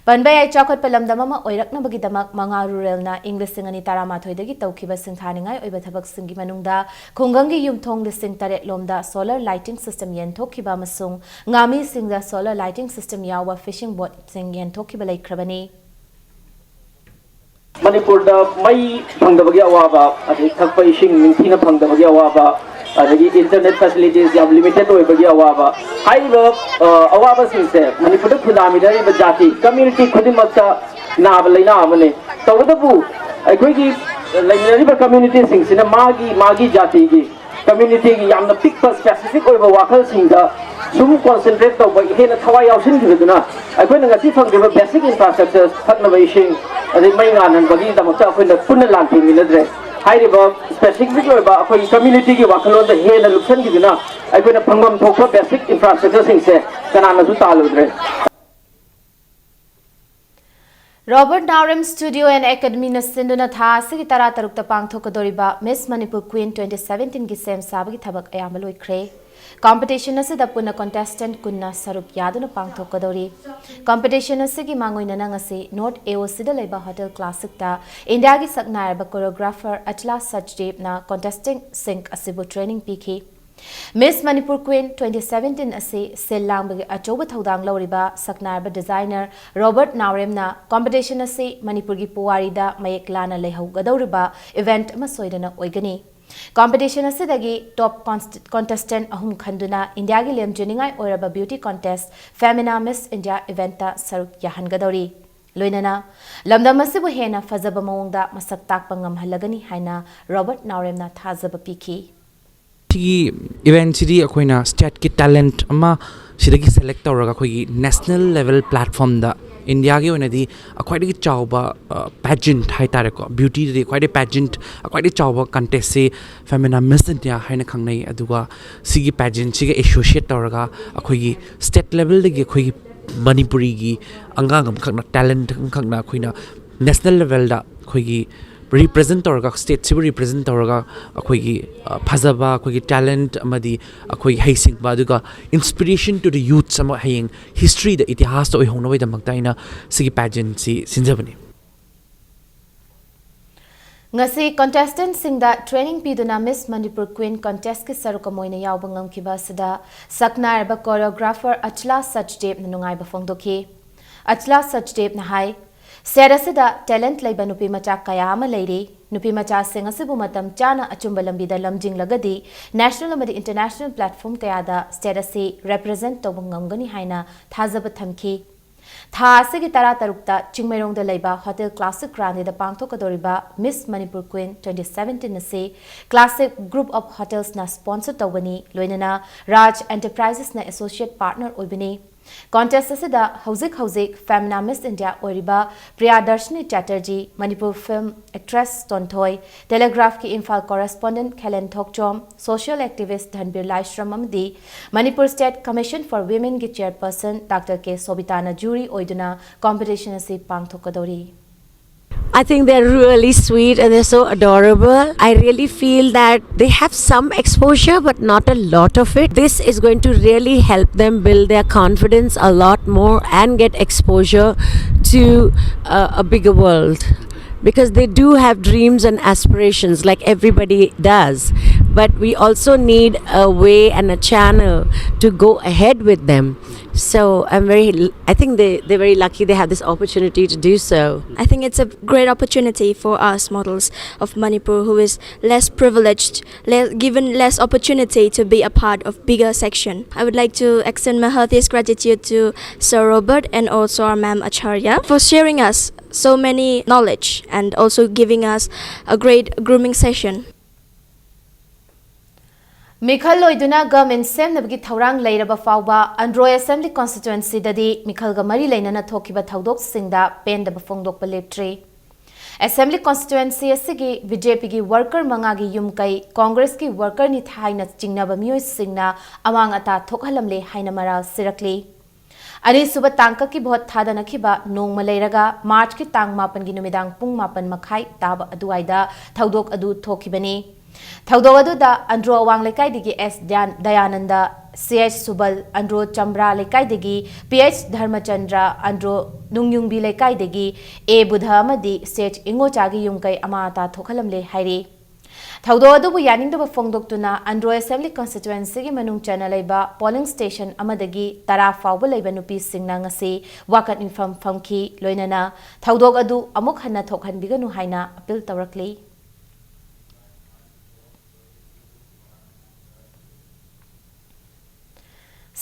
ꯄꯟꯕ ꯌꯥꯏ, ꯆꯥꯎꯈꯠꯄ ꯂꯝꯗꯝ ꯑꯃ ꯑꯣꯏꯔꯛꯅꯕꯒꯤꯗꯃꯛ ꯃꯉꯥ ꯔꯨꯔꯦꯜꯅ ꯏꯪ ꯂꯤꯁꯤꯡ ꯑꯅꯤ ꯇꯔꯥꯃꯥꯊꯣꯏꯗꯒꯤ ꯇꯧꯈꯤꯕ ꯁꯤꯡꯊꯥꯅꯤꯡꯉꯥꯏ ꯑꯣꯏꯕ ꯊꯕꯛꯁꯤꯡꯒꯤ ꯃꯅꯨꯡꯗ ꯈꯨꯡꯒꯪꯒꯤ ꯌꯨꯝꯊꯣꯡ ꯂꯤꯁꯤꯡ ꯇꯔꯦꯠ ꯂꯣꯝꯗ solar lighting system ꯌꯦꯟꯊꯣꯛꯈꯤꯕ ꯑꯃꯁꯨꯡ ꯉꯥꯃꯤꯁꯤꯡꯗ solar lighting system ꯌꯥꯎꯕ fishing boatꯁꯤꯡ ꯌꯦꯟꯊꯣꯛꯈꯤꯕ ꯂꯩꯈ꯭ꯔꯕꯅꯤ꯫ ꯃꯅꯤꯄꯨꯔꯗ ꯃꯩ ꯐꯪꯗꯕꯒꯤ ꯑꯋꯥꯕ, ꯑꯗꯩ ꯊꯛꯄ ꯏꯁꯤꯡ ꯅꯤꯡꯊꯤꯅ ꯐꯪꯗꯕꯒꯤ ꯑꯋꯥꯕ, ꯑꯗꯒꯤ internet facilities ꯌꯥꯝ limited ꯑꯣꯏꯕꯒꯤ ꯑꯋꯥꯕ, ꯍꯥꯏꯔꯤꯕ, ꯑ, ꯑꯋꯥꯕꯁꯤꯡꯁꯦ ꯃꯅꯤꯄꯨꯔꯗ ꯈꯨꯟꯗꯥꯃꯤꯟꯅꯔꯤꯕ ꯖꯥꯇꯤ, community ꯈꯨꯗꯤꯡꯃꯛꯇ ꯅꯥꯕ ꯂꯩꯅꯥ ꯑꯃꯅꯤ꯫ ꯇꯧꯕꯇꯕꯨ ꯑꯩꯈꯣꯏꯒꯤ ꯂꯩꯃꯤꯟꯅꯔꯤꯕ communityꯁꯤꯡꯁꯤꯅ ꯃꯥꯒꯤ ꯃꯥꯒꯤ ꯖꯥꯇꯤꯒꯤ, communityꯒꯤ ꯌꯥꯝꯅ ꯄꯤꯛꯄ specific ꯑꯣꯏꯕ ꯋꯥꯈꯜꯁꯤꯡꯗ ꯁꯨꯝ concentrate ꯇꯧꯕ, ꯍꯦꯟꯅ ꯊꯋꯥꯏ ꯌꯥꯎꯁꯤꯟꯈꯤꯕꯗꯨꯅ ꯑꯩꯈꯣꯏꯅ ꯉꯁꯤ ꯐꯪꯗ꯭ꯔꯤꯕ basic infrastructure, ꯊꯛꯅꯕ ꯏꯁꯤꯡ, ꯑꯗꯩ ꯃꯩ ꯉꯥꯟꯍꯟꯕꯒꯤꯗꯃꯛꯇ ꯑꯩꯈꯣꯏꯅ ꯄꯨꯟꯅ ꯂꯥꯟ ꯊꯦꯡꯃꯤꯟꯅꯗ꯭ꯔꯦ꯫ ꯍꯥꯏꯔꯤꯕ specific ꯑꯣꯏꯕ ꯑꯩꯈꯣꯏꯒꯤ communityꯒꯤ ꯋꯥꯈꯜꯂꯣꯟꯗ ꯍꯦꯟꯅ ꯂꯨꯞꯁꯟꯈꯤꯗꯨꯅ ꯑꯩꯈꯣꯏꯅ ꯐꯪꯐꯝ ꯊꯣꯛꯄ basic infrastructureꯁꯤꯡꯁꯦ ꯀꯅꯥꯅꯁꯨ ꯇꯥꯜꯂꯨꯗ꯭ꯔꯦ꯫ Robert Naorem Studio and Academyꯅ ꯁꯤꯟꯗꯨꯅ ꯊꯥ ꯑꯁꯤꯒꯤ ꯇꯔꯥꯇꯔꯨꯛꯇ ꯄꯥꯡꯊꯣꯛꯀꯗꯧꯔꯤꯕ Miss Manipur Queen twenty seventeenꯒꯤ ꯁꯦꯝ ꯁꯥꯕꯒꯤ ꯊꯕꯛ ꯑꯌꯥꯝꯕ ꯂꯣꯏꯈ꯭ꯔꯦ꯫ Competition ꯑꯁꯤꯗ ꯄꯨꯟꯅ contestant ꯀꯨꯟꯅ ꯁꯔꯨꯛ ꯌꯥꯗꯨꯅ ꯄꯥꯡꯊꯣꯛꯀꯗꯧꯔꯤ꯫ Competition ꯑꯁꯤꯒꯤ ꯃꯥꯡꯑꯣꯏꯅꯅ ꯉꯁꯤ North AOCꯗ ꯂꯩꯕ Hotel Classicꯇ ꯏꯟꯗꯤꯌꯥꯒꯤ ꯁꯛꯅꯥꯏꯔꯕ choreographer Atla Sachdeevꯅ contestantꯁꯤꯡ ꯑꯁꯤꯕꯨ training ꯄꯤꯈꯤ꯫ Miss Manipur Queen twenty seventeen ꯑꯁꯤ ꯁꯤꯜ ꯂꯥꯡꯕꯒꯤ ꯑꯆꯧꯕ ꯊꯧꯗꯥꯡ ꯂꯧꯔꯤꯕ ꯁꯛꯅꯥꯏꯔꯕ designer Robert Naoremꯅ competition ꯑꯁꯤ ꯃꯅꯤꯄꯨꯔꯒꯤ ꯄꯨꯋꯥꯔꯤꯗ ꯃꯌꯦꯛ ꯂꯥꯅ ꯂꯩꯍꯧꯒꯗꯧꯔꯤꯕ event ꯑꯃ ꯁꯣꯏꯗꯅ ꯑꯣꯏꯒꯅꯤ꯫ Competition ꯑꯁꯤꯗꯒꯤ top const-, contestant ꯑꯍꯨꯝ ꯈꯟꯗꯨꯅ ꯏꯟꯗꯤꯌꯥꯒꯤ ꯂꯦꯝꯖꯅꯤꯡꯉꯥꯏ ꯑꯣꯏꯔꯕ beauty contest Femina Miss India eventꯇ ꯁꯔꯨꯛ ꯌꯥꯍꯟꯒꯗꯧꯔꯤ꯫ ꯂꯣꯏꯅꯅ ꯂꯝꯗꯝ ꯑꯁꯤꯕꯨ ꯍꯦꯟꯅ ꯐꯖꯕ ꯃꯑꯣꯡꯗ ꯃꯁꯛ ꯇꯥꯛꯄ ꯉꯝꯍꯜꯂꯒꯅꯤ ꯍꯥꯏꯅ Robert Naoremꯅ ꯊꯥꯖꯕ ꯄꯤꯈꯤ꯫ ꯁꯤꯒꯤ ꯏꯚꯦꯟꯠꯁꯤꯗꯤ ꯑꯩꯈꯣꯏꯅ ꯁ꯭ꯇꯦꯠꯀꯤ ꯇꯦꯂꯦꯟꯠ ꯑꯃ ꯁꯤꯗꯒꯤ ꯁꯦꯂꯦꯛ ꯇꯧꯔꯒ ꯑꯩꯈꯣꯏꯒꯤ ꯅꯦꯁꯅꯦꯜ ꯂꯦꯚꯦꯜ ꯄ꯭ꯂꯦꯠꯐꯣꯝꯗ ꯏꯟꯗꯤꯌꯥꯒꯤ ꯑꯣꯏꯅꯗꯤ ꯈ꯭ꯋꯥꯏꯗꯒꯤ ꯆꯥꯎꯕ ꯄꯦꯖꯦꯟꯠ ꯍꯥꯏ ꯇꯥꯔꯦꯀꯣ, ꯕ꯭ꯌꯨꯇꯤꯗꯗꯤ ꯈ꯭ꯋꯥꯏꯗꯒꯤ ꯄꯦꯖꯦꯟꯠ, ꯈ꯭ꯋꯥꯏꯗꯒꯤ ꯆꯥꯎꯕ ꯀꯟꯇꯦꯁꯁꯤ ꯐꯦꯃꯤꯅꯥ ꯃꯤꯁ ꯏꯟꯗꯤꯌꯥ ꯍꯥꯏꯅ ꯈꯪꯅꯩ꯫ ꯑꯗꯨꯒ ꯁꯤꯒꯤ ꯄꯦꯖꯦꯟꯠꯁꯤꯒ ꯑꯦꯁꯣꯁꯤꯌꯦꯠ ꯇꯧꯔꯒ ꯑꯩꯈꯣꯏꯒꯤ ꯁ꯭ꯇꯦꯠ ꯂꯦꯚꯦꯜꯗꯒꯤ ꯑꯩꯈꯣꯏꯒꯤ ꯃꯅꯤꯄꯨꯔꯤꯒꯤ ꯑꯉꯥꯡ ꯑꯃꯈꯛꯅ, ꯇꯦꯂꯦꯟꯠ ꯑꯃꯈꯛꯅ ꯑꯩꯈꯣꯏꯅ ꯅꯦꯁꯅꯦꯜ ꯂꯦꯚꯦꯜꯗ ꯑꯩꯈꯣꯏꯒꯤ ꯔꯤꯄ꯭ꯔꯖꯦꯟꯠ ꯇꯧꯔꯒ, ꯁ꯭ꯇꯦꯠꯁꯤꯕꯨ ꯔꯤꯄ꯭ꯔꯖꯦꯟꯠ ꯇꯧꯔꯒ ꯑꯩꯈꯣꯏꯒꯤ ꯑ, ꯐꯖꯕ ꯑꯩꯈꯣꯏꯒꯤ ꯇꯦꯂꯦꯟꯠ ꯑꯃꯗꯤ ꯑꯩꯈꯣꯏꯒꯤ ꯍꯩꯁꯤꯡꯕ, ꯑꯗꯨꯒ inspiration to the youths ꯑꯃ ꯍꯌꯦꯡ ꯍꯤꯁꯇ꯭ꯔꯤꯗ, ꯏꯇꯤꯍꯥꯁꯇ ꯑꯣꯏꯍꯧꯅꯕꯒꯤꯗꯃꯛꯇ ꯑꯩꯅ ꯁꯤꯒꯤ ꯄꯦꯖꯦꯟꯠꯁꯤ ꯁꯤꯟꯖꯕꯅꯤ꯫ ꯉꯁꯤ ꯀꯟꯇꯦꯁꯇꯦꯟꯠꯁꯤꯡꯗ ꯇ꯭ꯔꯦꯅꯤꯡ ꯄꯤꯗꯨꯅ ꯃꯤꯁ ꯃꯅꯤꯄꯨꯔ ꯀ꯭ꯋꯤꯟ ꯀꯟꯇꯦꯁꯀꯤ ꯁꯔꯨꯛ ꯑꯃ ꯑꯣꯏꯅ ꯌꯥꯎꯕ ꯉꯝꯈꯤꯕ ꯑꯁꯤꯗ ꯁꯛꯅꯥꯏꯔꯕ ꯀꯣꯔꯤꯌꯣꯒ꯭ꯔꯥꯐꯔ ꯑꯆꯂꯥ ꯁꯆꯗꯦꯕꯅ ꯅꯨꯡꯉꯥꯏꯕ ꯐꯣꯡꯗꯣꯛꯈꯤ꯫ ꯑꯆꯂꯥ ꯁꯆꯗꯦꯕꯅ ꯍꯥꯏ, ꯁ꯭ꯇꯦꯠ ꯑꯁꯤꯗ ꯇꯦꯂꯦꯟꯠ ꯂꯩꯕ ꯅꯨꯄꯤ ꯃꯆꯥ ꯀꯌꯥ ꯑꯃ ꯂꯩꯔꯤ꯫ ꯅꯨꯄꯤ ꯃꯆꯥꯁꯤꯡ ꯑꯁꯤꯕꯨ ꯃꯇꯝ ꯆꯥꯅ ꯑꯆꯨꯝꯕ ꯂꯝꯕꯤꯗ ꯂꯝꯖꯤꯡꯂꯒꯗꯤ ꯅꯦꯁꯅꯦꯜ ꯑꯃꯗꯤ ꯏꯟꯇꯔꯅꯦꯁꯅꯦꯜ ꯄ꯭ꯂꯦꯠꯐꯣꯝ ꯀꯌꯥꯗ ꯁ꯭ꯇꯦꯠ ꯑꯁꯤ ꯔꯦꯄ꯭ꯔꯖꯦꯟꯠ ꯇꯧꯕ ꯉꯝꯒꯅꯤ ꯍꯥꯏꯅ ꯊꯥꯖꯕ ꯊꯝꯈꯤ꯫ ꯊꯥ ꯑꯁꯤꯒꯤ ꯇꯔꯥꯇꯔꯨꯛꯇ ꯆꯤꯡꯃꯩꯔꯣꯡꯗ ꯂꯩꯕ ꯍꯣꯇꯦꯜ ꯀ꯭ꯂꯥꯁꯤꯛ ꯔꯥꯅꯤꯗ ꯄꯥꯡꯊꯣꯛꯀꯗꯧꯔꯤꯕ Miss Manipur queen twenty seventeen ꯑꯁꯤ ꯀ꯭ꯂꯥꯁꯤꯛ ꯒ꯭ꯔꯨꯞ ꯑꯣꯐ ꯍꯣꯇꯦꯜꯁꯅ ꯁ꯭ꯄꯣꯟꯁꯔ ꯇꯧꯕꯅꯤ, ꯂꯣꯏꯅꯅ ꯔꯥꯖ ꯑꯦꯟꯇꯔꯄ꯭ꯔꯥꯏꯖꯦꯁꯅ ꯑꯦꯁꯣꯁꯤꯌꯦꯠ ꯄꯥꯔꯠꯅꯔ ꯑꯣꯏꯕꯅꯤ꯫ ꯀꯣꯟꯇꯦꯁ ꯑꯁꯤꯗ ꯍꯧꯖꯤꯛ ꯍꯧꯖꯤꯛ ꯐꯦꯃꯤꯅꯥ ꯃꯤꯁ ꯏꯟꯗꯤꯌꯥ ꯑꯣꯏꯔꯤꯕ ꯄ꯭ꯔꯤꯌꯥꯗꯔꯁꯤꯅꯤ ꯆꯦꯇꯔꯖꯤ, ꯃꯅꯤꯄꯨꯔ ꯐꯤꯜꯝ ꯑꯦꯛꯇ꯭ꯔꯦꯁ ꯇꯣꯟꯊꯣꯏ, ꯇꯦꯂꯦꯒ꯭ꯔꯥꯐꯀꯤ Imphal correspondent Khelen Thokchom, social activist Dhanbir Laishram ꯑꯃꯗꯤ ꯃꯅꯤꯄꯨꯔ ꯁ꯭ꯇꯦꯠ ꯀꯃꯤꯁꯟ ꯐꯣꯔ ꯋꯤꯃꯦꯟꯒꯤ ꯆꯦꯌꯔꯄꯔꯁꯟ ꯗꯥꯛꯇꯔ ꯀꯦ ꯁꯣꯕꯤꯇꯥꯅ ꯖꯨꯔꯤ ꯑꯣꯏꯗꯨꯅ ꯀꯝꯄꯤꯇꯤꯁꯟ ꯑꯁꯤ ꯄꯥꯡꯊꯣꯛꯀꯗꯧꯔꯤ꯫ I think they're really sweet and they're so adorable. I really feel that they have some exposure, but not a lot of it. This is going to really help them build their confidence a lot more and get exposure to uh, a bigger world. Because they do have dreams and aspirations, like everybody does. But we also need a way and a channel to go ahead with them. So I'm very, I think they, they're very lucky they have this opportunity to do so. I think it's a great opportunity for us models of Manipur who is less privileged, le- given less opportunity to be a part of bigger section. I would like to extend my heartiest gratitude to Sir Robert and also our ma'am Acharya for sharing us so many knowledge and also giving us a great grooming session. ꯃꯤꯈꯜ ꯑꯣꯏꯗꯨꯅ government ꯁꯦꯝꯅꯕꯒꯤ ꯊꯧꯔꯥꯡ ꯂꯩꯔꯕ ꯐꯥꯎꯕ Andro assembly ꯀꯣꯟꯁꯇꯤꯇ꯭ꯋꯦꯟꯁꯤꯗꯗꯤ ꯃꯤꯈꯜꯒ ꯃꯔꯤ ꯂꯩꯅꯅ ꯊꯣꯛꯈꯤꯕ ꯊꯧꯗꯣꯛꯁꯤꯡꯗ ꯄꯦꯟꯗꯕ ꯐꯣꯡꯗꯣꯛꯄ ꯂꯦꯞꯇ꯭ꯔꯤ꯫ ꯑꯦꯁꯦꯝꯕ꯭ꯂꯤ ꯀꯣꯟꯁꯇꯤꯇ꯭ꯋꯦꯟꯁꯤ ꯑꯁꯤꯒꯤ ꯕꯤ ꯖꯦ ꯄꯤꯒꯤ ꯋꯥꯔꯀꯔ ꯃꯉꯥꯒꯤ ꯌꯨꯝ ꯀꯩ ꯀꯣꯡꯒ꯭ꯔꯦꯁꯀꯤ ꯋꯥꯔꯀꯔꯅꯤ ꯍꯥꯏꯅ ꯆꯤꯡꯅꯕ ꯃꯤꯑꯣꯏꯁꯤꯡꯅ ꯑꯃꯥꯡ ꯑꯇꯥ ꯊꯣꯛꯍꯜꯂꯝꯂꯦ ꯍꯥꯏꯅ ꯃꯔꯥꯜ ꯁꯤꯔꯛꯂꯤ꯫ ꯑꯅꯤꯁꯨꯕ ꯇꯥꯡꯀꯛꯀꯤ ꯚꯣꯠ ꯊꯥꯗꯅꯈꯤꯕ ꯅꯣꯡꯃ ꯂꯩꯔꯒ ꯃꯥꯔꯆꯀꯤ ꯇꯥꯡ ꯃꯥꯄꯟꯒꯤ ꯅꯨꯃꯤꯗꯥꯡ ꯄꯨꯡ ꯃꯥꯄꯟ ꯃꯈꯥꯏ ꯇꯥꯕ ꯑꯗꯨꯋꯥꯏꯗ ꯊꯧꯗꯣꯛ ꯑꯗꯨ ꯊꯣꯛꯈꯤꯕꯅꯤ꯫ ꯊꯧꯗꯣꯛ ꯑꯗꯨꯗ ꯑꯟꯗ꯭ꯔꯣ ꯑꯋꯥꯡ ꯂꯩꯀꯥꯏꯗꯒꯤ ꯑꯦꯁ ꯗꯌꯥꯟ-, ꯗꯌꯥꯅꯟꯗ, ꯁꯤ ꯑꯩꯆ ꯁꯨꯕꯜ, ꯑꯟꯗ꯭ꯔꯣ ꯆꯝꯕ꯭ꯔꯥ ꯂꯩꯀꯥꯏꯗꯒꯤ ꯄꯤ ꯑꯩꯆ ꯙꯔꯃꯆꯟꯗ꯭ꯔ, ꯑꯟꯗ꯭ꯔꯣ ꯅꯨꯡꯌꯨꯡꯕꯤ ꯂꯩꯀꯥꯏꯗꯒꯤ ꯑꯦ ꯕꯨꯙ ꯑꯃꯗꯤ ꯁꯤ ꯑꯩꯆ ꯏꯉꯣꯆꯥꯒꯤ ꯌꯨꯝꯀꯩ ꯑꯃꯥ ꯑꯇꯥ ꯊꯣꯛꯍꯜꯂꯝꯂꯦ ꯍꯥꯏꯔꯤ꯫ ꯊꯧꯗꯣꯛ ꯑꯗꯨꯕꯨ ꯌꯥꯅꯤꯡꯗꯕ ꯐꯣꯡꯗꯣꯛꯇꯨꯅ ꯑꯟꯗ꯭ꯔꯣ ꯑꯦꯁꯦꯝꯕ꯭ꯂꯤ ꯀꯟꯁꯇꯤꯇ꯭ꯋꯦꯟꯁꯤꯒꯤ ꯃꯅꯨꯡ ꯆꯟꯅ ꯂꯩꯕ ꯄꯣꯂꯤꯡ ꯁ꯭ꯇꯦꯁꯟ ꯑꯃꯗꯒꯤ ꯇꯔꯥ ꯐꯥꯎꯕ ꯂꯩꯕ ꯅꯨꯄꯤꯁꯤꯡꯅ ꯉꯁꯤ ꯋꯥꯀꯠ ꯃꯤꯐꯝ ꯐꯝꯈꯤ꯫ ꯂꯣꯏꯅꯅ ꯊꯧꯗꯣꯛ ꯑꯗꯨ ꯑꯃꯨꯛ ꯍꯟꯅ ꯊꯣꯛꯍꯟꯕꯤꯒꯅꯨ ꯍꯥꯏꯅ ꯑꯄꯤꯜ ꯇꯧꯔꯛꯂꯤ꯫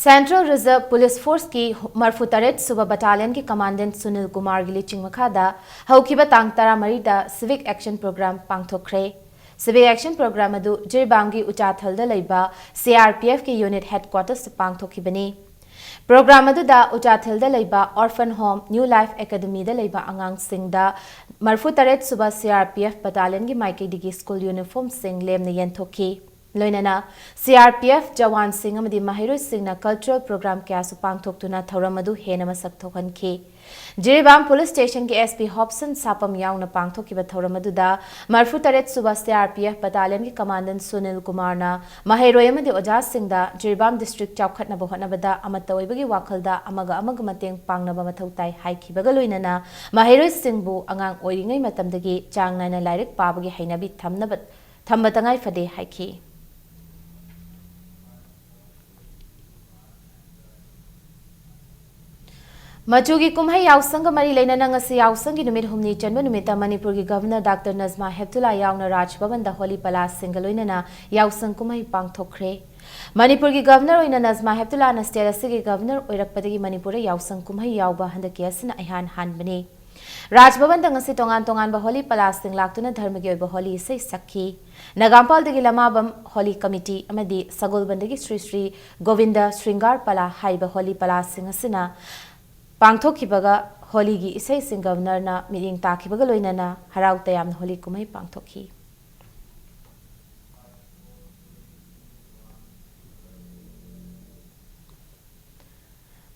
Central Reserve Police Forceꯀꯤ ꯃꯔꯐꯨ ꯇꯔꯦꯠ ꯁꯨꯕ ꯕꯠꯇꯥꯂꯤꯌꯟꯒꯤ ꯀꯃꯥꯟꯗꯦꯟ ꯁꯨꯅꯤꯜ ꯀꯨꯃꯥꯔꯒꯤ ꯂꯨꯆꯤꯡ ꯃꯈꯥꯗ ꯍꯧꯈꯤꯕ ꯇꯥꯡ ꯇꯔꯥꯃꯔꯤꯗ Civic Action Program ꯄꯥꯡꯊꯣꯛꯈ꯭ꯔꯦ꯫ Civic Action Program ꯑꯗꯨ ꯖꯤꯔꯤꯕꯥꯝꯒꯤ ꯎꯆꯥꯊꯜꯗ ꯂꯩꯕ ꯁꯤ ꯑꯥꯔ ꯄꯤ ꯑꯦꯐꯀꯤ unit headquartersꯇ ꯄꯥꯡꯊꯣꯛꯈꯤꯕꯅꯤ꯫ Program ꯑꯗꯨꯗ ꯎꯆꯥꯊꯜꯗ ꯂꯩꯕ Orphan Home, New Life Academyꯗ ꯂꯩꯕ ꯑꯉꯥꯡꯁꯤꯡꯗ ꯃꯔꯐꯨ ꯇꯔꯦꯠ ꯁꯨꯕ ꯁꯤ ꯑꯥꯔ ꯄꯤ ꯑꯦꯐ ꯕꯠꯇꯥꯂꯤꯌꯟꯒꯤ ꯃꯥꯏꯀꯩꯗꯒꯤ school uniformꯁꯤꯡ ꯂꯦꯝꯅ ꯌꯦꯟꯊꯣꯛꯈꯤ꯫ ꯂꯣꯏꯅꯅ ꯁꯤ ꯑꯥꯔ ꯄꯤ ꯑꯦꯐ ꯖꯋꯥꯟꯁꯤꯡ ꯑꯃꯗꯤ ꯃꯍꯩꯔꯣꯏꯁꯤꯡꯅ cultural program ꯀꯌꯥꯁꯨ ꯄꯥꯡꯊꯣꯛꯇꯨꯅ ꯊꯧꯔꯝ ꯑꯗꯨ ꯍꯦꯟꯅ ꯃꯁꯛ ꯊꯣꯛꯍꯟꯈꯤ꯫ ꯖꯤꯔꯤꯕꯥꯝ Police Stationꯒꯤ ꯑꯦꯁ ꯄꯤ ꯍꯣꯞꯁꯟ ꯁꯥꯄꯝ ꯌꯥꯎꯅ ꯄꯥꯡꯊꯣꯛꯈꯤꯕ ꯊꯧꯔꯝ ꯑꯗꯨꯗ ꯃꯔꯐꯨ ꯇꯔꯦꯠ ꯁꯨꯕ ꯁꯤ ꯑꯥꯔ ꯄꯤ ꯑꯦꯐ ꯕꯠꯇꯥꯂꯤꯌꯟꯒꯤ ꯀꯃꯥꯟꯗꯦꯟ ꯁꯨꯅꯤꯜ ꯀꯨꯃꯥꯔꯅ ꯃꯍꯩꯔꯣꯏ ꯑꯃꯗꯤ ꯑꯣꯖꯥꯁꯤꯡꯗ ꯖꯤꯔꯤꯕꯥꯝ district ꯆꯥꯎꯈꯠꯅꯕ ꯍꯣꯠꯅꯕꯗ ꯑꯃꯠꯇ ꯑꯣꯏꯕꯒꯤ ꯋꯥꯈꯜꯗ ꯑꯃꯒ ꯑꯃꯒ ꯃꯇꯦꯡ ꯄꯥꯡꯅꯕ ꯃꯊꯧ ꯇꯥꯏ ꯍꯥꯏꯈꯤꯕꯒ ꯂꯣꯏꯅꯅ ꯃꯍꯩꯔꯣꯏꯁꯤꯡꯕꯨ ꯑꯉꯥꯡ ꯑꯣꯏꯔꯤꯉꯩ ꯃꯇꯝꯗꯒꯤ ꯆꯥꯡ ꯅꯥꯏꯅ ꯂꯥꯏꯔꯤꯛ ꯄꯥꯕꯒꯤ ꯍꯩꯅꯕꯤ ꯊꯝꯅꯕ ꯊꯝꯕ ꯇꯉꯥꯏ ꯐꯗꯦ ꯍꯥꯏꯈꯤ꯫ ꯃꯆꯨꯒꯤ ꯀꯨꯝꯍꯩ ꯌꯥꯎꯁꯪꯒ ꯃꯔꯤ ꯂꯩꯅꯅ ꯉꯁꯤ ꯌꯥꯎꯁꯪꯒꯤ ꯅꯨꯃꯤꯠ ꯍꯨꯝꯅꯤ ꯆꯟꯕ ꯅꯨꯃꯤꯠꯇ ꯃꯅꯤꯄꯨꯔꯒꯤ Governor Doctor ꯅꯖꯃꯥ ꯍꯦꯞꯇꯨꯂꯥ ꯌꯥꯎꯅ ꯔꯥꯖ ꯚꯕꯟꯗ ꯍꯣꯂꯤ ꯄꯂꯥꯁꯤꯡꯒ ꯂꯣꯏꯅꯅ ꯌꯥꯎꯁꯪ ꯀꯨꯝꯍꯩ ꯄꯥꯡꯊꯣꯛꯈ꯭ꯔꯦ꯫ ꯃꯅꯤꯄꯨꯔꯒꯤ Governor ꯑꯣꯏꯅ ꯅꯖꯃꯥ ꯍꯦꯞꯇꯨꯂꯥꯅ state ꯑꯁꯤꯒꯤ Governor ꯑꯣꯏꯔꯛꯄꯗꯒꯤ ꯃꯅꯤꯄꯨꯔꯗ ꯌꯥꯎꯁꯪ ꯀꯨꯝꯍꯩ ꯌꯥꯎꯕ ꯍꯟꯗꯛꯀꯤ ꯑꯁꯤꯅ ꯏꯍꯥꯟ ꯍꯥꯟꯕꯅꯤ꯫ ꯔꯥꯖ ꯚꯕꯟꯗ ꯉꯁꯤ ꯇꯣꯉꯥꯟ ꯇꯣꯉꯥꯟꯕ ꯍꯣꯂꯤ ꯄꯂꯥꯁꯤꯡ ꯂꯥꯛꯇꯨꯅ ꯙꯔꯃꯒꯤ ꯑꯣꯏꯕ ꯍꯣꯂꯤ ꯏꯁꯩ ꯁꯛꯈꯤ꯫ ꯅꯒꯥꯝꯄꯥꯜꯗꯒꯤ ꯂꯃꯥꯕꯝ ꯍꯣꯂꯤ ꯀꯃꯤꯇꯤ ꯑꯃꯗꯤ ꯁꯒꯣꯜꯕꯟꯗꯒꯤ ꯁ꯭ꯔꯤ ꯁ꯭ꯔꯤ ꯒꯣꯕꯤꯟꯗ ꯁ꯭ꯔꯤꯡꯒꯥꯔ ꯄꯂꯥ ꯍꯥꯏꯔꯤꯕ ꯍꯣꯂꯤ ꯄꯂꯥꯁꯤꯡ ꯑꯁꯤꯅ ꯄꯥꯡꯊꯣꯛꯈꯤꯕꯒ ꯍꯣꯂꯤꯒꯤ ꯏꯁꯩꯁꯤꯡ ꯒꯕꯔꯅꯔꯅ ꯃꯤꯠꯌꯦꯡ ꯇꯥꯈꯤꯕꯒ ꯂꯣꯏꯅꯅ ꯍꯔꯥꯎ ꯇꯌꯥꯝꯅ ꯍꯣꯂꯤ ꯀꯨꯝꯍꯩ ꯄꯥꯡꯊꯣꯛꯈꯤ꯫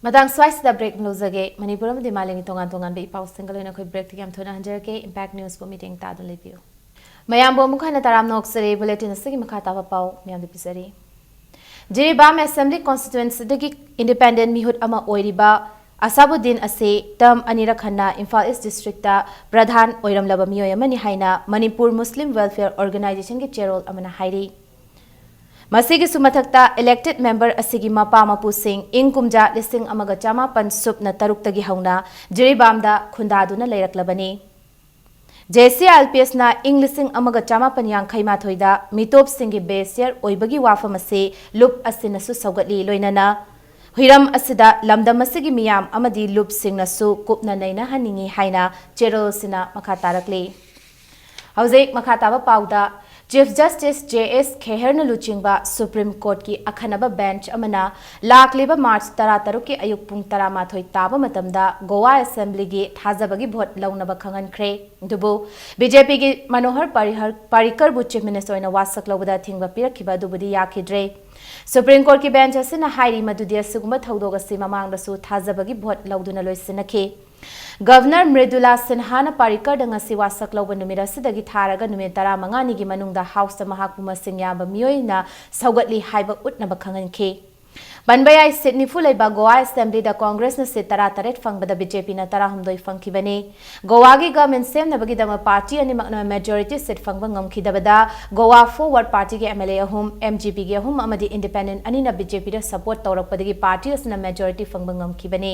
ꯃꯇꯥꯡ ꯁ꯭ꯋꯥꯏꯁꯤꯗ ꯕ꯭ꯔꯦꯛ ꯂꯧꯖꯒꯦ꯫ ꯃꯅꯤꯄꯨꯔ ꯑꯃꯗꯤ ꯃꯥꯂꯦꯝꯒꯤ ꯇꯣꯉꯥꯟ ꯇꯣꯉꯥꯟꯕ ꯏꯄꯥꯎꯁꯤꯡꯒ ꯂꯣꯏꯅ ꯑꯩꯈꯣꯏ ꯕ꯭ꯔꯦꯛꯇꯒꯤ ꯌꯥꯝ ꯊꯨꯅ ꯍꯟꯖꯔꯛꯀꯦ꯫ ꯏꯝꯄꯦꯛ ꯅ꯭ꯌꯨꯁꯄꯨ ꯃꯤꯠꯌꯦꯡ ꯇꯥꯗꯨꯅ ꯂꯩꯕꯤꯌꯨ꯫ ꯃꯌꯥꯝꯕꯨ ꯑꯃꯨꯛ ꯍꯟꯅ ꯇꯔꯥꯝꯅ ꯑꯣꯛꯆꯔꯤ꯫ ꯕꯨꯂꯦꯇꯤꯟ ꯑꯁꯤꯒꯤ ꯃꯈꯥ ꯇꯥꯕ ꯄꯥꯎ ꯃꯌꯥꯝꯗ ꯄꯤꯖꯔꯤ꯫ ꯖꯤꯔꯤꯕꯥꯝ ꯑꯦꯁꯦꯝꯕ꯭ꯂꯤ ꯀꯣꯟꯁꯇꯤꯇ꯭ꯋꯦꯟꯁꯤꯗꯒꯤ ꯏꯟꯗꯤꯄꯦꯟꯗꯦꯟ ꯃꯤꯍꯨꯠ ꯑꯃ ꯑꯣꯏꯔꯤꯕ ꯑꯁꯥꯕꯨꯗꯤꯟ ꯑꯁꯤ ꯇꯔꯝ ꯑꯅꯤꯔꯛ ꯍꯟꯅ ꯏꯝꯐꯥꯜ ꯏꯁ ꯗꯤꯁꯇ꯭ꯔꯤꯛꯇ ꯄ꯭ꯔꯙꯥꯟ ꯑꯣꯏꯔꯝꯂꯕ ꯃꯤꯑꯣꯏ ꯑꯃꯅꯤ ꯍꯥꯏꯅ ꯃꯅꯤꯄꯨꯔ ꯃꯨꯁꯂꯤꯝ ꯋꯦꯜꯐꯤꯌꯔ ꯑꯣꯔꯒꯅꯥꯏꯖꯦꯁꯟꯒꯤ ꯆꯦꯔꯣꯜ ꯑꯃꯅ ꯍꯥꯏꯔꯤ꯫ ꯃꯁꯤꯒꯤꯁꯨ ꯃꯊꯛꯇ, ꯏꯂꯦꯛꯇꯦꯗ ꯃꯦꯝꯕꯔ ꯑꯁꯤꯒꯤ ꯃꯄꯥ ꯃꯄꯨꯁꯤꯡ ꯏꯪ ꯀꯨꯝꯖꯥ ꯂꯤꯁꯤꯡ ꯑꯃꯒ ꯆꯃꯥꯄꯟ ꯁꯨꯞꯅ ꯇꯔꯨꯛꯇꯒꯤ ꯍꯧꯅ ꯖꯤꯔꯤꯕꯥꯝꯗ ꯈꯨꯟꯗꯥꯗꯨꯅ ꯂꯩꯔꯛꯂꯕꯅꯤ꯫ J C I L P ꯑꯦꯁꯅ ꯏꯪ ꯂꯤꯁꯤꯡ ꯑꯃꯒ ꯆꯃꯥꯄꯟ ꯌꯥꯡꯈꯩ ꯃꯥꯊꯣꯏꯗ ꯃꯤꯇꯣꯞꯁꯤꯡꯒꯤ ꯕꯦꯁ ꯌꯔ ꯑꯣꯏꯕꯒꯤ ꯋꯥꯐꯝ ꯑꯁꯤ ꯂꯨꯞ ꯑꯁꯤꯅꯁꯨ ꯁꯧꯒꯠꯂꯤ꯫ ꯂꯣꯏꯅꯅ ꯍꯤꯔꯝ ꯑꯁꯤꯗ ꯂꯝꯗꯝ ꯑꯁꯤꯒꯤ ꯃꯤꯌꯥꯝ ꯑꯃꯗꯤ ꯂꯨꯞꯁꯤꯡꯅꯁꯨ ꯀꯨꯞꯅ ꯅꯩꯅꯍꯟꯅꯤꯡꯏ ꯍꯥꯏꯅ ꯆꯦꯔꯣꯜ ꯑꯁꯤꯅ ꯃꯈꯥ ꯇꯥꯔꯛꯂꯤ꯫ ꯍꯧꯖꯤꯛ ꯃꯈꯥ ꯇꯥꯕ ꯄꯥꯎꯗ, ꯆꯤꯐ ꯖꯁꯇꯤꯁ ꯖꯦ ꯑꯦꯁ ꯈꯦꯍꯔꯅ ꯂꯨꯆꯤꯡꯕ ꯁꯨꯄ꯭ꯔꯤꯝ ꯀꯣꯔꯠꯀꯤ ꯑꯈꯟꯅꯕ ꯕꯦꯟꯆ ꯑꯃꯅ ꯂꯥꯛꯂꯤꯕ ꯃꯥꯔꯆ ꯇꯔꯥꯇꯔꯨꯛꯀꯤ ꯑꯌꯨꯛ ꯄꯨꯡ ꯇꯔꯥꯃꯥꯊꯣꯏ ꯇꯥꯕ ꯃꯇꯝꯗ ꯒꯣꯋꯥ ꯑꯦꯁꯦꯝꯕ꯭ꯂꯤꯒꯤ ꯊꯥꯖꯕꯒꯤ ꯚꯣꯠ ꯂꯧꯅꯕ ꯈꯪꯍꯟꯈ꯭ꯔꯦ꯫ ꯑꯗꯨꯕꯨ ꯕꯤ ꯖꯦ ꯄꯤꯒꯤ ꯃꯅꯣꯍꯔ ꯄꯥꯔꯤꯍꯔ, ꯄꯥꯔꯤꯀꯔꯕꯨ ꯆꯤꯐ ꯃꯤꯅꯤꯁꯇꯔ ꯑꯣꯏꯅ ꯋꯥꯁꯛ ꯂꯧꯕꯗ ꯑꯊꯤꯡꯕ ꯄꯤꯔꯛꯈꯤꯕ ꯑꯗꯨꯕꯨꯗꯤ ꯌꯥꯈꯤꯗ꯭ꯔꯦ꯫ ꯁꯨꯄ꯭ꯔꯤꯝ ꯀꯣꯔꯠꯀꯤ ꯕꯦꯟꯆ ꯑꯁꯤꯅ ꯍꯥꯏꯔꯤ ꯃꯗꯨꯗꯤ ꯑꯁꯤꯒꯨꯝꯕ ꯊꯧꯗꯣꯛ ꯑꯁꯤ ꯃꯃꯥꯡꯗꯁꯨ ꯊꯥꯖꯕꯒꯤ ꯚꯣꯠ ꯂꯧꯗꯨꯅ ꯂꯣꯏꯁꯤꯟꯅꯈꯤ꯫ ꯒꯚꯔꯅꯔ ꯃ꯭ꯔꯤꯗꯨꯂꯥ ꯁꯤꯟꯍꯥꯅ ꯄꯥꯔꯤꯀꯔꯗ ꯉꯁꯤ ꯋꯥꯁꯛ ꯂꯧꯕ ꯅꯨꯃꯤꯠ ꯑꯁꯤꯗꯒꯤ ꯊꯥꯔꯒ ꯅꯨꯃꯤꯠ ꯇꯔꯥꯃꯉꯥꯅꯤꯒꯤ ꯃꯅꯨꯡꯗ ꯍꯥꯎꯁꯇ ꯃꯍꯥꯛꯄꯨ ꯃꯁꯤꯡ ꯌꯥꯝꯕ ꯃꯤꯑꯣꯏꯅ ꯁꯧꯒꯠꯂꯤ ꯍꯥꯏꯕ ꯎꯠꯅꯕ ꯈꯪꯍꯟꯈꯤ꯫ ꯄꯟꯕ ꯌꯥꯏ, ꯁꯤꯠ ꯅꯤꯐꯨ ꯂꯩꯕ ꯒꯣꯋꯥ ꯑꯦꯁꯦꯝꯕ꯭ꯂꯤꯗ ꯀꯣꯡꯒ꯭ꯔꯦꯁꯅ ꯁꯤꯠ ꯇꯔꯥꯇꯔꯦꯠ ꯐꯪꯕꯗ ꯕꯤ ꯖꯦ ꯄꯤꯅ ꯇꯔꯥꯍꯨꯝꯗꯣꯏ ꯐꯪꯈꯤꯕꯅꯤ꯫ ꯒꯣꯋꯥꯒꯤ ꯒꯚꯔꯟꯃꯦꯟꯠ ꯁꯦꯝꯅꯕꯒꯤꯗꯃꯛ ꯄꯥꯔꯇꯤ ꯑꯅꯤꯃꯛꯅ ꯃꯦꯖꯣꯔꯤꯇꯤ ꯁꯤꯠ ꯐꯪꯕ ꯉꯝꯈꯤꯗꯕꯗ ꯒꯣꯋꯥ ꯐꯣꯔꯋꯥꯔꯗ ꯄꯥꯔꯇꯤꯒꯤ ꯑꯦꯝ ꯑꯦꯜ ꯑꯦ ꯑꯍꯨꯝ, ꯑꯦꯝ ꯖꯤ ꯄꯤꯒꯤ ꯑꯍꯨꯝ ꯑꯃꯗꯤ ꯏꯟꯗꯤꯄꯦꯟꯗꯦꯟꯠ ꯑꯅꯤꯅ ꯕꯤ ꯖꯦ ꯄꯤꯗ ꯁꯄꯣꯔꯠ ꯇꯧꯔꯛꯄꯗꯒꯤ ꯄꯥꯔꯇꯤ ꯑꯁꯤꯅ ꯃꯦꯖꯣꯔꯤꯇꯤ ꯐꯪꯕ ꯉꯝꯈꯤꯕꯅꯤ꯫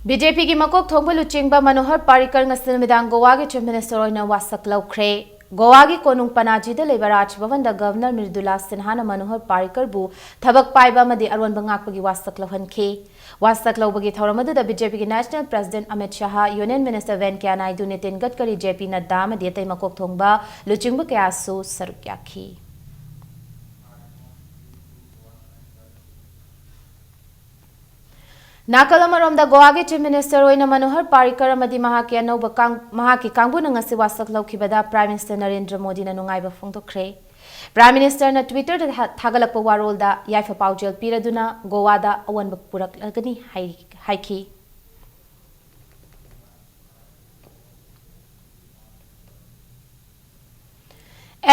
ꯕꯤ ꯖꯦ ꯄꯤꯒꯤ ꯃꯀꯣꯛ ꯊꯣꯡꯕ ꯂꯨꯆꯤꯡꯕ ꯃꯅꯣꯍꯔ ꯄꯥꯔꯤꯀꯔ ꯉꯁꯤ ꯅꯨꯃꯤꯗꯥꯡ ꯒꯣꯋꯥꯒꯤ ꯆꯤꯐ ꯃꯤꯅꯤꯁꯇꯔ ꯑꯣꯏꯅ ꯋꯥꯁꯛ ꯂꯧꯈ꯭ꯔꯦ꯫ ꯒꯣꯋꯥꯒꯤ ꯀꯣꯅꯨꯡ ꯄꯅꯥꯖꯤꯗ ꯂꯩꯕ ꯔꯥꯖ ꯚꯕꯟꯗ ꯒꯚꯔꯅꯔ ꯃ꯭ꯔꯤꯗꯨꯂꯥ ꯁꯤꯟꯍꯥꯅ ꯃꯅꯣꯍꯔ ꯄꯥꯔꯤꯀꯔꯕꯨ ꯊꯕꯛ ꯄꯥꯏꯕ ꯑꯃꯗꯤ ꯑꯔꯣꯟꯕ ꯉꯥꯛꯄꯒꯤ ꯋꯥꯁꯛ ꯂꯧꯍꯟꯈꯤ꯫ ꯋꯥꯁꯛ ꯂꯧꯕꯒꯤ ꯊꯧꯔꯝ ꯑꯗꯨꯗ ꯕꯤ ꯖꯦ ꯄꯤꯒꯤ ꯅꯦꯁꯅꯦꯜ ꯄ꯭ꯔꯦꯁꯤꯗꯦꯟꯠ ꯑꯃꯤꯠ ꯁꯍꯥ, union minister ꯚꯦꯟꯀꯌꯥ Naidu, Nitin ꯒꯗꯀꯔꯤ, J ꯄꯤ ꯅꯗ꯭ꯗꯥ ꯑꯃꯗꯤ ꯑꯇꯩ ꯃꯀꯣꯛ ꯊꯣꯡꯕ ꯂꯨꯆꯤꯡꯕ ꯀꯌꯥꯁꯨ ꯁꯔꯨꯛ ꯌꯥꯈꯤ꯫ ꯅꯥꯀꯜ ꯑꯃꯔꯣꯝꯗ, ꯒꯣꯋꯥꯒꯤ ꯆꯤꯐ ꯃꯤꯅꯤꯁꯇꯔ ꯑꯣꯏꯅ ꯃꯅꯣꯍꯔ ꯄꯥꯔꯤꯀꯔ ꯑꯃꯗꯤ ꯃꯍꯥꯛꯀꯤ ꯑꯅꯧꯕ ꯀꯥꯡ-, ꯃꯍꯥꯛꯀꯤ ꯀꯥꯡꯕꯨꯅ ꯉꯁꯤ ꯋꯥꯁꯛ ꯂꯧꯈꯤꯕꯗ ꯄ꯭ꯔꯥꯏꯝ ꯃꯤꯅꯤꯁꯇꯔ ꯅꯔꯦꯟꯗ꯭ꯔ ꯃꯣꯗꯤꯅ ꯅꯨꯡꯉꯥꯏꯕ ꯐꯣꯡꯗꯣꯛꯈ꯭ꯔꯦ꯫ ꯄ꯭ꯔꯥꯏꯝ ꯃꯤꯅꯤꯁꯇꯔꯅ ꯇ꯭ꯋꯤꯇꯔꯗ ꯊꯥ-, ꯊꯥꯒꯠꯂꯛꯄ ꯋꯥꯔꯣꯜꯗ ꯌꯥꯏꯐ ꯄꯥꯎꯖꯦꯜ ꯄꯤꯔꯗꯨꯅ ꯒꯣꯋꯥꯗ ꯑꯑꯣꯟꯕ ꯄꯨꯔꯛꯂꯒꯅꯤ ꯍꯥꯏ-, ꯍꯥꯏꯈꯤ꯫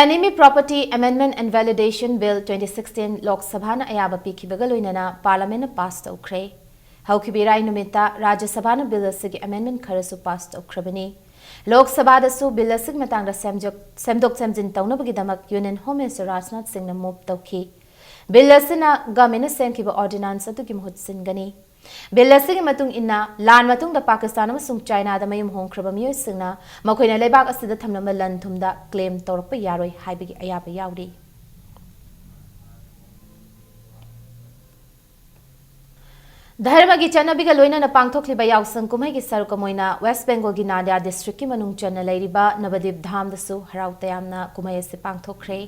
Enemy Property Amendment and Validation Bill twenty sixteen ꯂꯣꯛ ꯁꯚꯥꯅ ꯑꯌꯥꯕ ꯄꯤꯈꯤꯕꯒ ꯂꯣꯏꯅꯅ ꯄꯥꯔꯂꯥꯃꯦꯟꯅ ꯄꯥꯁ ꯇꯧꯈ꯭ꯔꯦ꯫ ꯍꯧꯈꯤꯕ ꯏꯔꯥꯏ ꯅꯨꯃꯤꯠꯇ ꯔꯥꯖ꯭ꯌ ꯁꯚꯥꯅ ꯕꯤꯜ ꯑꯁꯤꯒꯤ ꯑꯃꯦꯟꯗꯃꯦꯟꯠ ꯈꯔꯁꯨ ꯄꯥꯁ ꯇꯧꯈ꯭ꯔꯕꯅꯤ꯫ ꯂꯣꯛ ꯁꯚꯥꯗꯁꯨ ꯕꯤꯜ ꯑꯁꯤꯒꯤ ꯃꯇꯥꯡꯗ ꯁꯦꯝꯖꯣꯛ-, ꯁꯦꯝꯗꯣꯛ ꯁꯦꯝꯖꯤꯟ ꯇꯧꯅꯕꯒꯤꯗꯃꯛ ꯌꯨꯅꯤꯌꯟ ꯍꯣꯝ ꯃꯤꯅꯤꯁꯇꯔ ꯔꯥꯖꯅꯥꯊ ꯁꯤꯡꯅ ꯃꯨꯚ ꯇꯧꯈꯤ꯫ ꯕꯤꯜ ꯑꯁꯤꯅ ꯒꯚꯔꯟꯃꯦꯟꯠꯅ ꯁꯦꯝꯈꯤꯕ ꯑꯣꯔꯗꯤꯅꯥꯟꯁ ꯑꯗꯨꯒꯤ ꯃꯍꯨꯠ ꯁꯤꯟꯒꯅꯤ꯫ ꯕꯤꯜ ꯑꯁꯤꯒꯤ ꯃꯇꯨꯡ ꯏꯟꯅ, ꯂꯥꯟ ꯃꯇꯨꯡꯗ ꯄꯥꯀꯤꯁꯇꯥꯟ ꯑꯃꯁꯨꯡ ꯆꯥꯏꯅꯥꯗ ꯃꯌꯨꯝ ꯍꯣꯡꯈ꯭ꯔꯕ ꯃꯤꯑꯣꯏꯁꯤꯡꯅ ꯃꯈꯣꯏꯅ ꯂꯩꯕꯥꯛ ꯑꯁꯤꯗ ꯊꯝꯂꯝꯕ ꯂꯟ ꯊꯨꯝꯗ ꯀ꯭ꯂꯦꯝ ꯇꯧꯔꯛꯄ ꯌꯥꯔꯣꯏ ꯍꯥꯏꯕꯒꯤ ꯑꯌꯥꯕ ꯌꯥꯎꯔꯤ꯫ ꯙꯔꯃꯒꯤ ꯆꯠꯅꯕꯤꯒ ꯂꯣꯏꯅꯅ ꯄꯥꯡꯊꯣꯛꯂꯤꯕ ꯌꯥꯎꯁꯪ ꯀꯨꯝꯍꯩꯒꯤ ꯁꯔꯨꯛ ꯑꯃ ꯑꯣꯏꯅ ꯋꯦꯁ꯭ꯠ ꯕꯦꯡꯒꯣꯜꯒꯤ ꯅꯥꯗꯤꯌꯥ ꯗꯤꯁꯇ꯭ꯔꯤꯛꯀꯤ ꯃꯅꯨꯡ ꯆꯟꯅ ꯂꯩꯔꯤꯕ ꯅꯕꯗꯤꯞ ꯙꯥꯝꯗꯁꯨ ꯍꯔꯥꯎ ꯇꯌꯥꯝꯅ ꯀꯨꯝꯍꯩ ꯑꯁꯤ ꯄꯥꯡꯊꯣꯛꯈ꯭ꯔꯦ꯫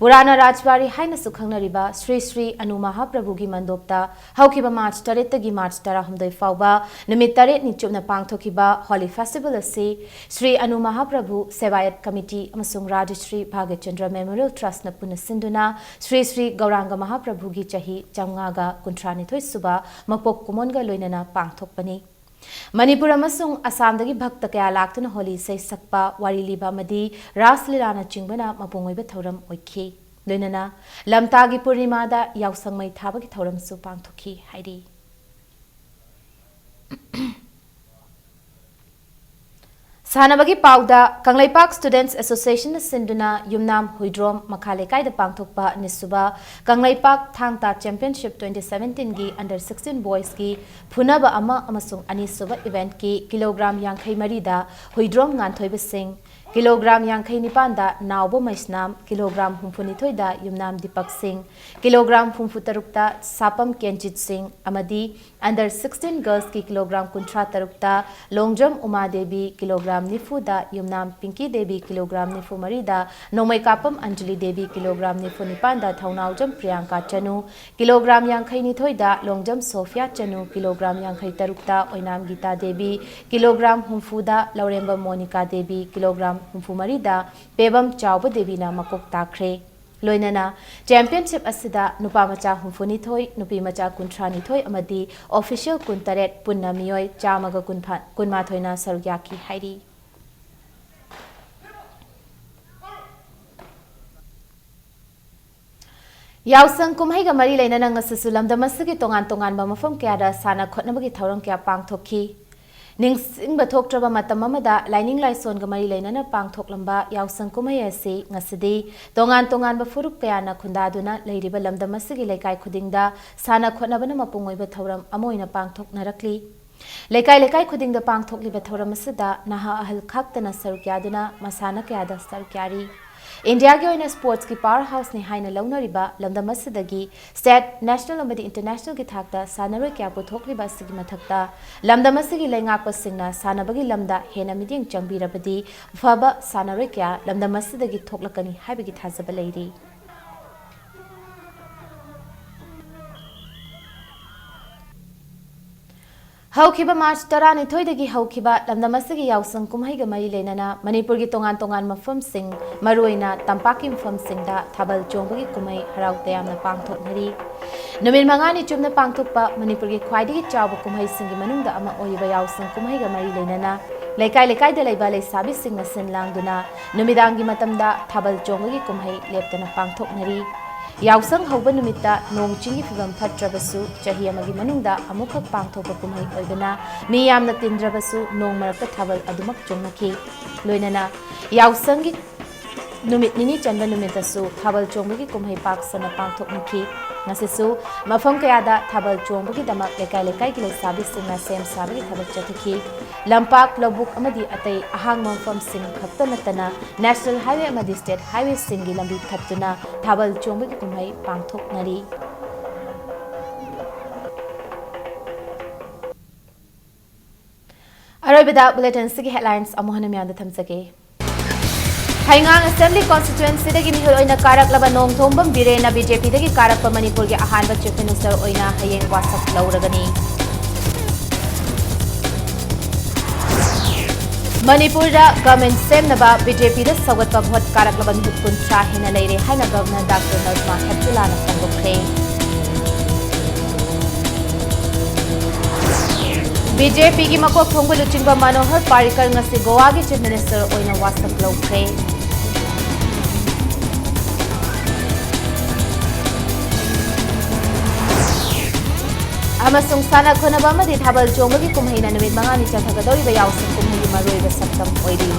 ꯄꯨꯔꯥꯅ ꯔꯥꯖꯕꯥꯔꯤ ꯍꯥꯏꯅꯁꯨ ꯈꯪꯅꯔꯤꯕ ꯁ꯭ꯔꯤ ꯁ꯭ꯔꯤ ꯑꯅꯨ ꯃꯍꯥꯄ꯭ꯔꯚꯨꯒꯤ ꯃꯟꯗꯣꯞꯇ ꯍꯧꯈꯤꯕ ꯃꯥꯔꯆ ꯇꯔꯦꯠꯇꯒꯤ ꯃꯥꯔꯆ ꯇꯔꯥꯍꯨꯝꯗꯣꯏ ꯐꯥꯎꯕ ꯅꯨꯃꯤꯠ ꯇꯔꯦꯠꯅꯤ ꯆꯨꯞꯅ ꯄꯥꯡꯊꯣꯛꯈꯤꯕ ꯍꯣꯂꯤ ꯐꯦꯁꯇꯤꯚꯦꯜ ꯑꯁꯤ ꯁ꯭ꯔꯤ ꯑꯅꯨ ꯃꯍꯥꯄ꯭ꯔꯚꯨ ꯁꯦꯕꯥꯌꯠ ꯀꯃꯤꯇꯤ ꯑꯃꯁꯨꯡ ꯔꯥꯖꯁ꯭ꯔꯤ ꯚꯥꯒ꯭ꯌꯆꯟꯗ꯭ꯔ ꯃꯦꯃꯣꯔꯤꯌꯦꯜ ꯇ꯭ꯔꯁꯠꯅ ꯄꯨꯟꯅ ꯁꯤꯟꯗꯨꯅ ꯁ꯭ꯔꯤ ꯁ꯭ꯔꯤ ꯒꯧꯔꯥꯡꯒ ꯃꯍꯥꯄ꯭ꯔꯚꯨꯒꯤ ꯆꯍꯤ ꯆꯥꯝꯃꯉꯥꯒ ꯀꯨꯟꯊ꯭ꯔꯥꯅꯤꯊꯣꯏ ꯁꯨꯕ ꯃꯄꯣꯛ ꯀꯨꯝꯑꯣꯟꯒ ꯂꯣꯏꯅꯅ ꯄꯥꯡꯊꯣꯛꯄꯅꯤ꯫ ꯃꯅꯤꯄꯨꯔ ꯑꯃꯁꯨꯡ ꯑꯁꯥꯝꯗꯒꯤ ꯚꯛꯇ ꯀꯌꯥ ꯂꯥꯛꯇꯨꯅ ꯍꯣꯂꯤ ꯏꯁꯩ ꯁꯛꯄ, ꯋꯥꯔꯤ ꯂꯤꯕ ꯑꯃꯗꯤ ꯔꯥꯁ ꯂꯤꯂꯥꯅꯆꯤꯡꯕꯅ ꯃꯄꯨꯡ ꯑꯣꯏꯕ ꯊꯧꯔꯝ ꯑꯣꯏꯈꯤ꯫ ꯂꯣꯏꯅꯅ ꯂꯝꯇꯥꯒꯤ ꯄꯨꯔꯅꯤꯃꯥꯗ ꯌꯥꯎꯁꯪ ꯃꯩ ꯊꯥꯕꯒꯤ ꯊꯧꯔꯝꯁꯨ ꯄꯥꯡꯊꯣꯛꯈꯤ ꯍꯥꯏꯔꯤ꯫ ꯁꯥꯟꯅꯕꯒꯤ ꯄꯥꯎꯗ, ꯀꯪꯂꯩꯄꯥꯛ ꯁ꯭ꯇꯨꯗꯦꯟꯠꯁ ꯑꯦꯁꯣꯁꯤꯌꯦꯁꯟꯅ ꯁꯤꯟꯗꯨꯅ ꯌꯨꯝꯅꯥꯝ ꯍꯨꯏꯗ꯭ꯔꯣꯝ ꯃꯈꯥ ꯂꯩꯀꯥꯏꯗ ꯄꯥꯡꯊꯣꯛꯄ ꯑꯅꯤꯁꯨꯕ ꯀꯪꯂꯩꯄꯥꯛ ꯊꯥꯡ ꯇꯥ ꯆꯦꯝꯄꯤꯌꯟꯁꯤꯞ ꯇ꯭ꯋꯦꯟꯇꯤ ꯁꯚꯦꯟꯇꯤꯟꯒꯤ ꯑꯟꯗꯔ ꯁꯤꯛꯁꯇꯤꯟ ꯕꯣꯏꯁꯀꯤ ꯐꯨꯅꯕ ꯑꯃ ꯑꯃꯁꯨꯡ ꯑꯅꯤꯁꯨꯕ ꯏꯚꯦꯟꯠꯀꯤ ꯀꯤꯂꯣꯒ꯭ꯔꯥꯝ ꯌꯥꯡꯈꯩ ꯃꯔꯤꯗ ꯍꯨꯏꯗ꯭ꯔꯣꯝ ꯉꯥꯟꯊꯣꯏꯕ ꯁꯤꯡ, ꯀꯤꯂꯣꯒ꯭ꯔꯥꯝ ꯌꯥꯡꯈꯩ ꯅꯤꯄꯥꯟꯗ ꯅꯥꯎꯕ ꯃꯩꯁꯅꯥꯝ, ꯀꯤꯂꯣꯒ꯭ꯔꯥꯝ ꯍꯨꯝꯐꯨ ꯅꯤꯊꯣꯏꯗ ꯌꯨꯝꯅꯥꯝ ꯗꯤꯄꯛ ꯁꯤꯡ, ꯀꯤꯂꯣꯒ꯭ꯔꯥꯝ ꯍꯨꯝꯐꯨ ꯇꯔꯨꯛꯇ ꯁꯥꯄꯝ ꯀꯦꯟꯖꯤꯠ ꯁꯤꯡ ꯑꯃꯗꯤ under sixteen girls ꯀꯤ ꯀꯤꯂꯣꯒ꯭ꯔꯥꯝ ꯀꯨꯟꯊ꯭ꯔꯥ ꯇꯔꯨꯛꯇ ꯂꯣꯡꯖꯝ ꯎꯃꯥ ꯗꯦꯕꯤ, ꯀꯤꯂꯣꯒ꯭ꯔꯥꯝ ꯅꯤꯐꯨꯗ ꯌꯨꯝꯅꯥꯝ ꯄꯤꯡꯀꯤ ꯗꯦꯕꯤ, ꯀꯤꯂꯣꯒ꯭ꯔꯥꯝ ꯅꯤꯐꯨ ꯃꯔꯤꯗ ꯅꯣꯡꯃꯩꯀꯥꯄꯝ ꯑꯟꯖꯂꯤ ꯗꯦꯕꯤ, ꯀꯤꯂꯣꯒ꯭ꯔꯥꯝ ꯅꯤꯐꯨ ꯅꯤꯄꯥꯟꯗ ꯊꯧꯅꯥꯎꯖꯝ ꯄ꯭ꯔꯤꯌꯥꯡꯀꯥ ꯆꯅꯨ, ꯀꯤꯂꯣꯒ꯭ꯔꯥꯝ ꯌꯥꯡꯈꯩ ꯅꯤꯊꯣꯏꯗ ꯂꯣꯡꯖꯝ ꯁꯣꯐꯤꯌꯥ ꯆꯅꯨ, ꯀꯤꯂꯣꯒ꯭ꯔꯥꯝ ꯌꯥꯡꯈꯩ ꯇꯔꯨꯛꯇ ꯑꯣꯏꯅꯥꯝ ꯒꯤꯇꯥ ꯗꯦꯕꯤ, ꯀꯤꯂꯣꯒ꯭ꯔꯥꯝ ꯍꯨꯝꯐꯨꯗ ꯂꯧꯔꯦꯝꯕꯝ ꯃꯣꯅꯤꯀꯥ ꯗꯦꯕꯤ, ꯀꯤꯂꯣꯒ꯭ꯔꯥꯝ ꯍꯨꯝꯐꯨ ꯃꯔꯤꯗ ꯄꯦꯕꯝ ꯆꯥꯎꯕ ꯗꯦꯕꯤꯅ ꯃꯀꯣꯛ ꯇꯥꯈ꯭ꯔꯦ꯫ ꯂꯣꯏꯅꯅ championship ꯑꯁꯤꯗ ꯅꯨꯄꯥ ꯃꯆꯥ ꯍꯨꯝꯐꯨ ꯅꯤꯊꯣꯏ, ꯅꯨꯄꯤ ꯃꯆꯥ ꯀꯨꯟꯊ꯭ꯔꯥ ꯅꯤꯊꯣꯏ ꯑꯃꯗꯤ official ꯀꯨꯟ ꯇꯔꯦꯠ, ꯄꯨꯟꯅ ꯃꯤꯑꯣꯏ ꯆꯥꯝꯃꯒ ꯀꯨꯟ, ꯀꯨꯟꯃꯥꯊꯣꯏꯅ ꯁꯔꯨꯛ ꯌꯥꯈꯤ ꯍꯥꯏꯔꯤ꯫ ꯌꯥꯎꯁꯪ ꯀꯨꯝꯍꯩꯒ ꯃꯔꯤ ꯂꯩꯅꯅ ꯉꯁꯤꯁꯨ ꯂꯝꯗꯝ ꯑꯁꯤꯒꯤ ꯇꯣꯉꯥꯟ ꯇꯣꯉꯥꯟꯕ ꯃꯐꯝ ꯀꯌꯥꯗ ꯁꯥꯟꯅ ꯈꯣꯠꯅꯕꯒꯤ ꯊꯧꯔꯝ ꯀꯌꯥ ꯄꯥꯡꯊꯣꯛꯈꯤ꯫ ꯅꯤꯡꯁꯤꯡꯕ ꯊꯣꯛꯇ꯭ꯔꯕ ꯃꯇꯝ ꯑꯃꯗ ꯂꯥꯏꯅꯤꯡ ꯂꯥꯏꯁꯣꯟꯒ ꯃꯔꯤ ꯂꯩꯅꯅ ꯄꯥꯡꯊꯣꯛꯂꯝꯕ ꯌꯥꯎꯁꯪ ꯀꯨꯝꯍꯩ ꯑꯁꯤ ꯉꯁꯤꯗꯤ ꯇꯣꯉꯥꯟ ꯇꯣꯉꯥꯟꯕ ꯐꯨꯔꯨꯞ ꯀꯌꯥꯅ ꯈꯨꯟꯗꯥꯗꯨꯅ ꯂꯩꯔꯤꯕ ꯂꯝꯗꯝ ꯑꯁꯤꯒꯤ ꯂꯩꯀꯥꯏ ꯈꯨꯗꯤꯡꯗ ꯁꯥꯟꯅ ꯈꯣꯠꯅꯕꯅ ꯃꯄꯨꯡ ꯑꯣꯏꯕ ꯊꯧꯔꯝ ꯑꯃ ꯑꯣꯏꯅ ꯄꯥꯡꯊꯣꯛꯅꯔꯛꯂꯤ꯫ ꯂꯩꯀꯥꯏ ꯂꯩꯀꯥꯏ ꯈꯨꯗꯤꯡꯗ ꯄꯥꯡꯊꯣꯛꯂꯤꯕ ꯊꯧꯔꯝ ꯑꯁꯤꯗ ꯅꯍꯥ ꯑꯍꯜ ꯈꯥꯛꯇꯅ ꯁꯔꯨꯛ ꯌꯥꯗꯨꯅ ꯃꯁꯥꯟꯅ ꯀꯌꯥꯗ ꯁꯔꯨꯛ ꯌꯥꯔꯤ꯫ ꯏꯟꯗꯤꯌꯥꯒꯤ ꯑꯣꯏꯅ sports ꯀꯤ power house ꯅꯤ ꯍꯥꯏꯅ ꯂꯧꯅꯔꯤꯕ ꯂꯝꯗꯝ ꯑꯁꯤꯗꯒꯤ state, national ꯑꯃꯗꯤ international ꯒꯤ ꯊꯥꯛꯇ ꯁꯥꯟꯅꯔꯣꯏ ꯀꯌꯥ ꯄꯨꯊꯣꯛꯂꯤꯕ ꯑꯁꯤꯒꯤ ꯃꯊꯛꯇ ꯂꯝꯗꯝ ꯑꯁꯤꯒꯤ ꯂꯩꯉꯥꯛꯄꯁꯤꯡꯅ ꯁꯥꯟꯅꯕꯒꯤ ꯂꯝꯗ ꯍꯦꯟꯅ ꯃꯤꯠꯌꯦꯡ ꯆꯪꯕꯤꯔꯕꯗꯤ ꯑꯐꯕ ꯁꯥꯟꯅꯔꯣꯏ ꯀꯌꯥ ꯂꯝꯗꯝ ꯑꯁꯤꯗꯒꯤ ꯊꯣꯛꯂꯛꯀꯅꯤ ꯍꯥꯏꯕꯒꯤ ꯊꯥꯖꯕ ꯂꯩꯔꯤ꯫ ꯍꯧꯈꯤꯕ March ꯇꯔꯥꯅꯤꯊꯣꯏꯗꯒꯤ ꯍꯧꯈꯤꯕ ꯂꯝꯗꯝ ꯑꯁꯤꯒꯤ ꯌꯥꯎꯁꯪ ꯀꯨꯝꯍꯩꯒ ꯃꯔꯤ ꯂꯩꯅꯅ ꯃꯅꯤꯄꯨꯔꯒꯤ ꯇꯣꯉꯥꯟ ꯇꯣꯉꯥꯟꯕ ꯃꯐꯝꯁꯤꯡ, ꯃꯔꯨꯑꯣꯏꯅ ꯇꯝꯄꯥꯛꯀꯤ ꯃꯐꯝꯁꯤꯡꯗ ꯊꯥꯕꯜ ꯆꯣꯡꯕꯒꯤ ꯀꯨꯝꯍꯩ ꯍꯔꯥꯎ ꯇꯌꯥꯝꯅ ꯄꯥꯡꯊꯣꯛꯅꯔꯤ꯫ ꯅꯨꯃꯤꯠ ꯃꯉꯥꯅꯤ ꯆꯨꯞꯅ ꯄꯥꯡꯊꯣꯛꯄ ꯃꯅꯤꯄꯨꯔꯒꯤ ꯈ꯭ꯋꯥꯏꯗꯒꯤ ꯆꯥꯎꯕ ꯀꯨꯝꯍꯩꯁꯤꯡꯒꯤ ꯃꯅꯨꯡꯗ ꯑꯃ ꯑꯣꯏꯔꯤꯕ ꯌꯥꯎꯁꯪ ꯀꯨꯝꯍꯩꯒ ꯃꯔꯤ ꯂꯩꯅꯅ ꯂꯩꯀꯥꯏ ꯂꯩꯀꯥꯏꯗ ꯂꯩꯕ ꯂꯩꯁꯥꯕꯤꯁꯤꯡꯅ ꯁꯤꯟ ꯂꯥꯡꯗꯨꯅ ꯅꯨꯃꯤꯗꯥꯡꯒꯤ ꯃꯇꯝꯗ ꯊꯥꯕꯜ ꯆꯣꯡꯕꯒꯤ ꯀꯨꯝꯍꯩ ꯂꯦꯞꯇꯅ ꯄꯥꯡꯊꯣꯛꯅꯔꯤ꯫ ꯌꯥꯎꯁꯪ ꯍꯧꯕ ꯅꯨꯃꯤꯠꯇ ꯅꯣꯡ ꯆꯤꯡꯒꯤ ꯐꯤꯕꯝ ꯐꯠꯇ꯭ꯔꯕꯁꯨ ꯆꯍꯤ ꯑꯃꯒꯤ ꯃꯅꯨꯡꯗ ꯑꯃꯨꯛꯈꯛ ꯄꯥꯡꯊꯣꯛꯄ ꯀꯨꯝꯍꯩ ꯑꯣꯏꯕꯅ ꯃꯤ ꯌꯥꯝꯅ ꯇꯤꯟꯗ꯭ꯔꯕꯁꯨ ꯅꯣꯡ ꯃꯔꯛꯇ ꯊꯥꯕꯜ ꯑꯗꯨꯃꯛ ꯆꯣꯡꯅꯈꯤ꯫ ꯂꯣꯏꯅꯅ ꯌꯥꯎꯁꯪꯒꯤ ꯅꯨꯃꯤꯠ ꯅꯤꯅꯤ ꯆꯟꯕ ꯅꯨꯃꯤꯠꯇꯁꯨ ꯊꯥꯕꯜ ꯆꯣꯡꯕꯒꯤ ꯀꯨꯝꯍꯩ ꯄꯥꯛ ꯁꯟꯅ ꯄꯥꯡꯊꯣꯛꯅꯈꯤ꯫ ꯉꯁꯤꯁꯨ ꯃꯐꯝ ꯀꯌꯥꯗ ꯊꯥꯕꯜ ꯆꯣꯡꯕꯒꯤꯗꯃꯛ ꯂꯩꯀꯥꯏ ꯂꯩꯀꯥꯏꯒꯤ ꯂꯩꯁꯥꯕꯤꯁꯤꯡꯅ ꯁꯦꯝ ꯁꯥꯕꯒꯤ ꯊꯕꯛ ꯆꯠꯊꯈꯤ꯫ ꯂꯝꯄꯥꯛ, ꯂꯧꯕꯨꯛ ꯑꯃꯗꯤ ꯑꯇꯩ ꯑꯍꯥꯡꯕ ꯃꯐꯝꯁꯤꯡ ꯈꯛꯇ ꯅꯠꯇꯅ National Highway ꯑꯃꯗꯤ State Highwayꯁꯤꯡꯒꯤ ꯂꯝꯕꯤ ꯊꯠꯇꯨꯅ ꯊꯥꯕꯜ ꯆꯣꯡꯕꯒꯤ ꯀꯨꯝꯍꯩ ꯄꯥꯡꯊꯣꯛꯅꯔꯤ꯫ ꯑꯔꯣꯏꯕꯗ bulletinꯁꯤꯒꯤ headlines ꯑꯃꯨꯛ ꯍꯟꯅ ꯃꯌꯥꯝꯗ ꯊꯝꯖꯒꯦ꯫ ꯍꯩꯉꯥꯡ Assembly Constituencyꯗꯒꯤ ꯃꯤꯍꯨꯠ ꯑꯣꯏꯅ ꯀꯥꯔꯛꯂꯕ ꯅꯣꯡꯊꯣꯝꯕꯝ ꯕꯤꯔꯦꯟꯅ BJPꯗꯒꯤ ꯀꯥꯔꯛꯄ ꯃꯅꯤꯄꯨꯔꯒꯤ ꯑꯍꯥꯟꯕ Chief Minister ꯑꯣꯏꯅ ꯍꯌꯦꯡ ꯋꯥꯁꯛ ꯂꯧꯔꯒꯅꯤ꯫ ꯃꯅꯤꯄꯨꯔꯗ government ꯁꯦꯝꯅꯕ BJPꯗ ꯁꯧꯒꯠꯄ ꯚꯣꯠ ꯀꯥꯔꯛꯂꯕ ꯃꯤꯍꯨꯠ ꯀꯨꯟꯊ꯭ꯔꯥ ꯍꯦꯟꯅ ꯂꯩꯔꯦ ꯍꯥꯏꯅ Governor Doctor Najma Heptullahꯅ ꯐꯣꯡꯗꯣꯛꯈ꯭ꯔꯦ꯫ BJPꯒꯤ ꯃꯀꯣꯛ ꯊꯣꯡꯕ ꯂꯨꯆꯤꯡꯕ ꯃꯅꯣꯍꯔ ꯄꯥꯔꯤꯀꯔ ꯉꯁꯤ ꯒꯣꯋꯥꯒꯤ Chief Minister ꯑꯣꯏꯅ ꯋꯥꯁꯛ ꯂꯧꯈ꯭ꯔꯦ꯫ ꯑꯃꯁꯨꯡ ꯁꯥꯟꯅ ꯈꯣꯠꯅꯕ ꯑꯃꯗꯤ ꯊꯥꯕꯜ ꯆꯣꯡꯕꯒꯤ ꯀꯨꯝꯍꯩꯅ ꯅꯨꯃꯤꯠ ꯃꯉꯥꯅꯤ ꯆꯠꯊꯒꯗꯧꯔꯤꯕ ꯌꯥꯎꯁꯪ ꯀꯨꯝꯍꯩꯒꯤ ꯃꯔꯨꯑꯣꯏꯕ ꯁꯛꯇꯝ ꯑꯣꯏꯔꯤ꯫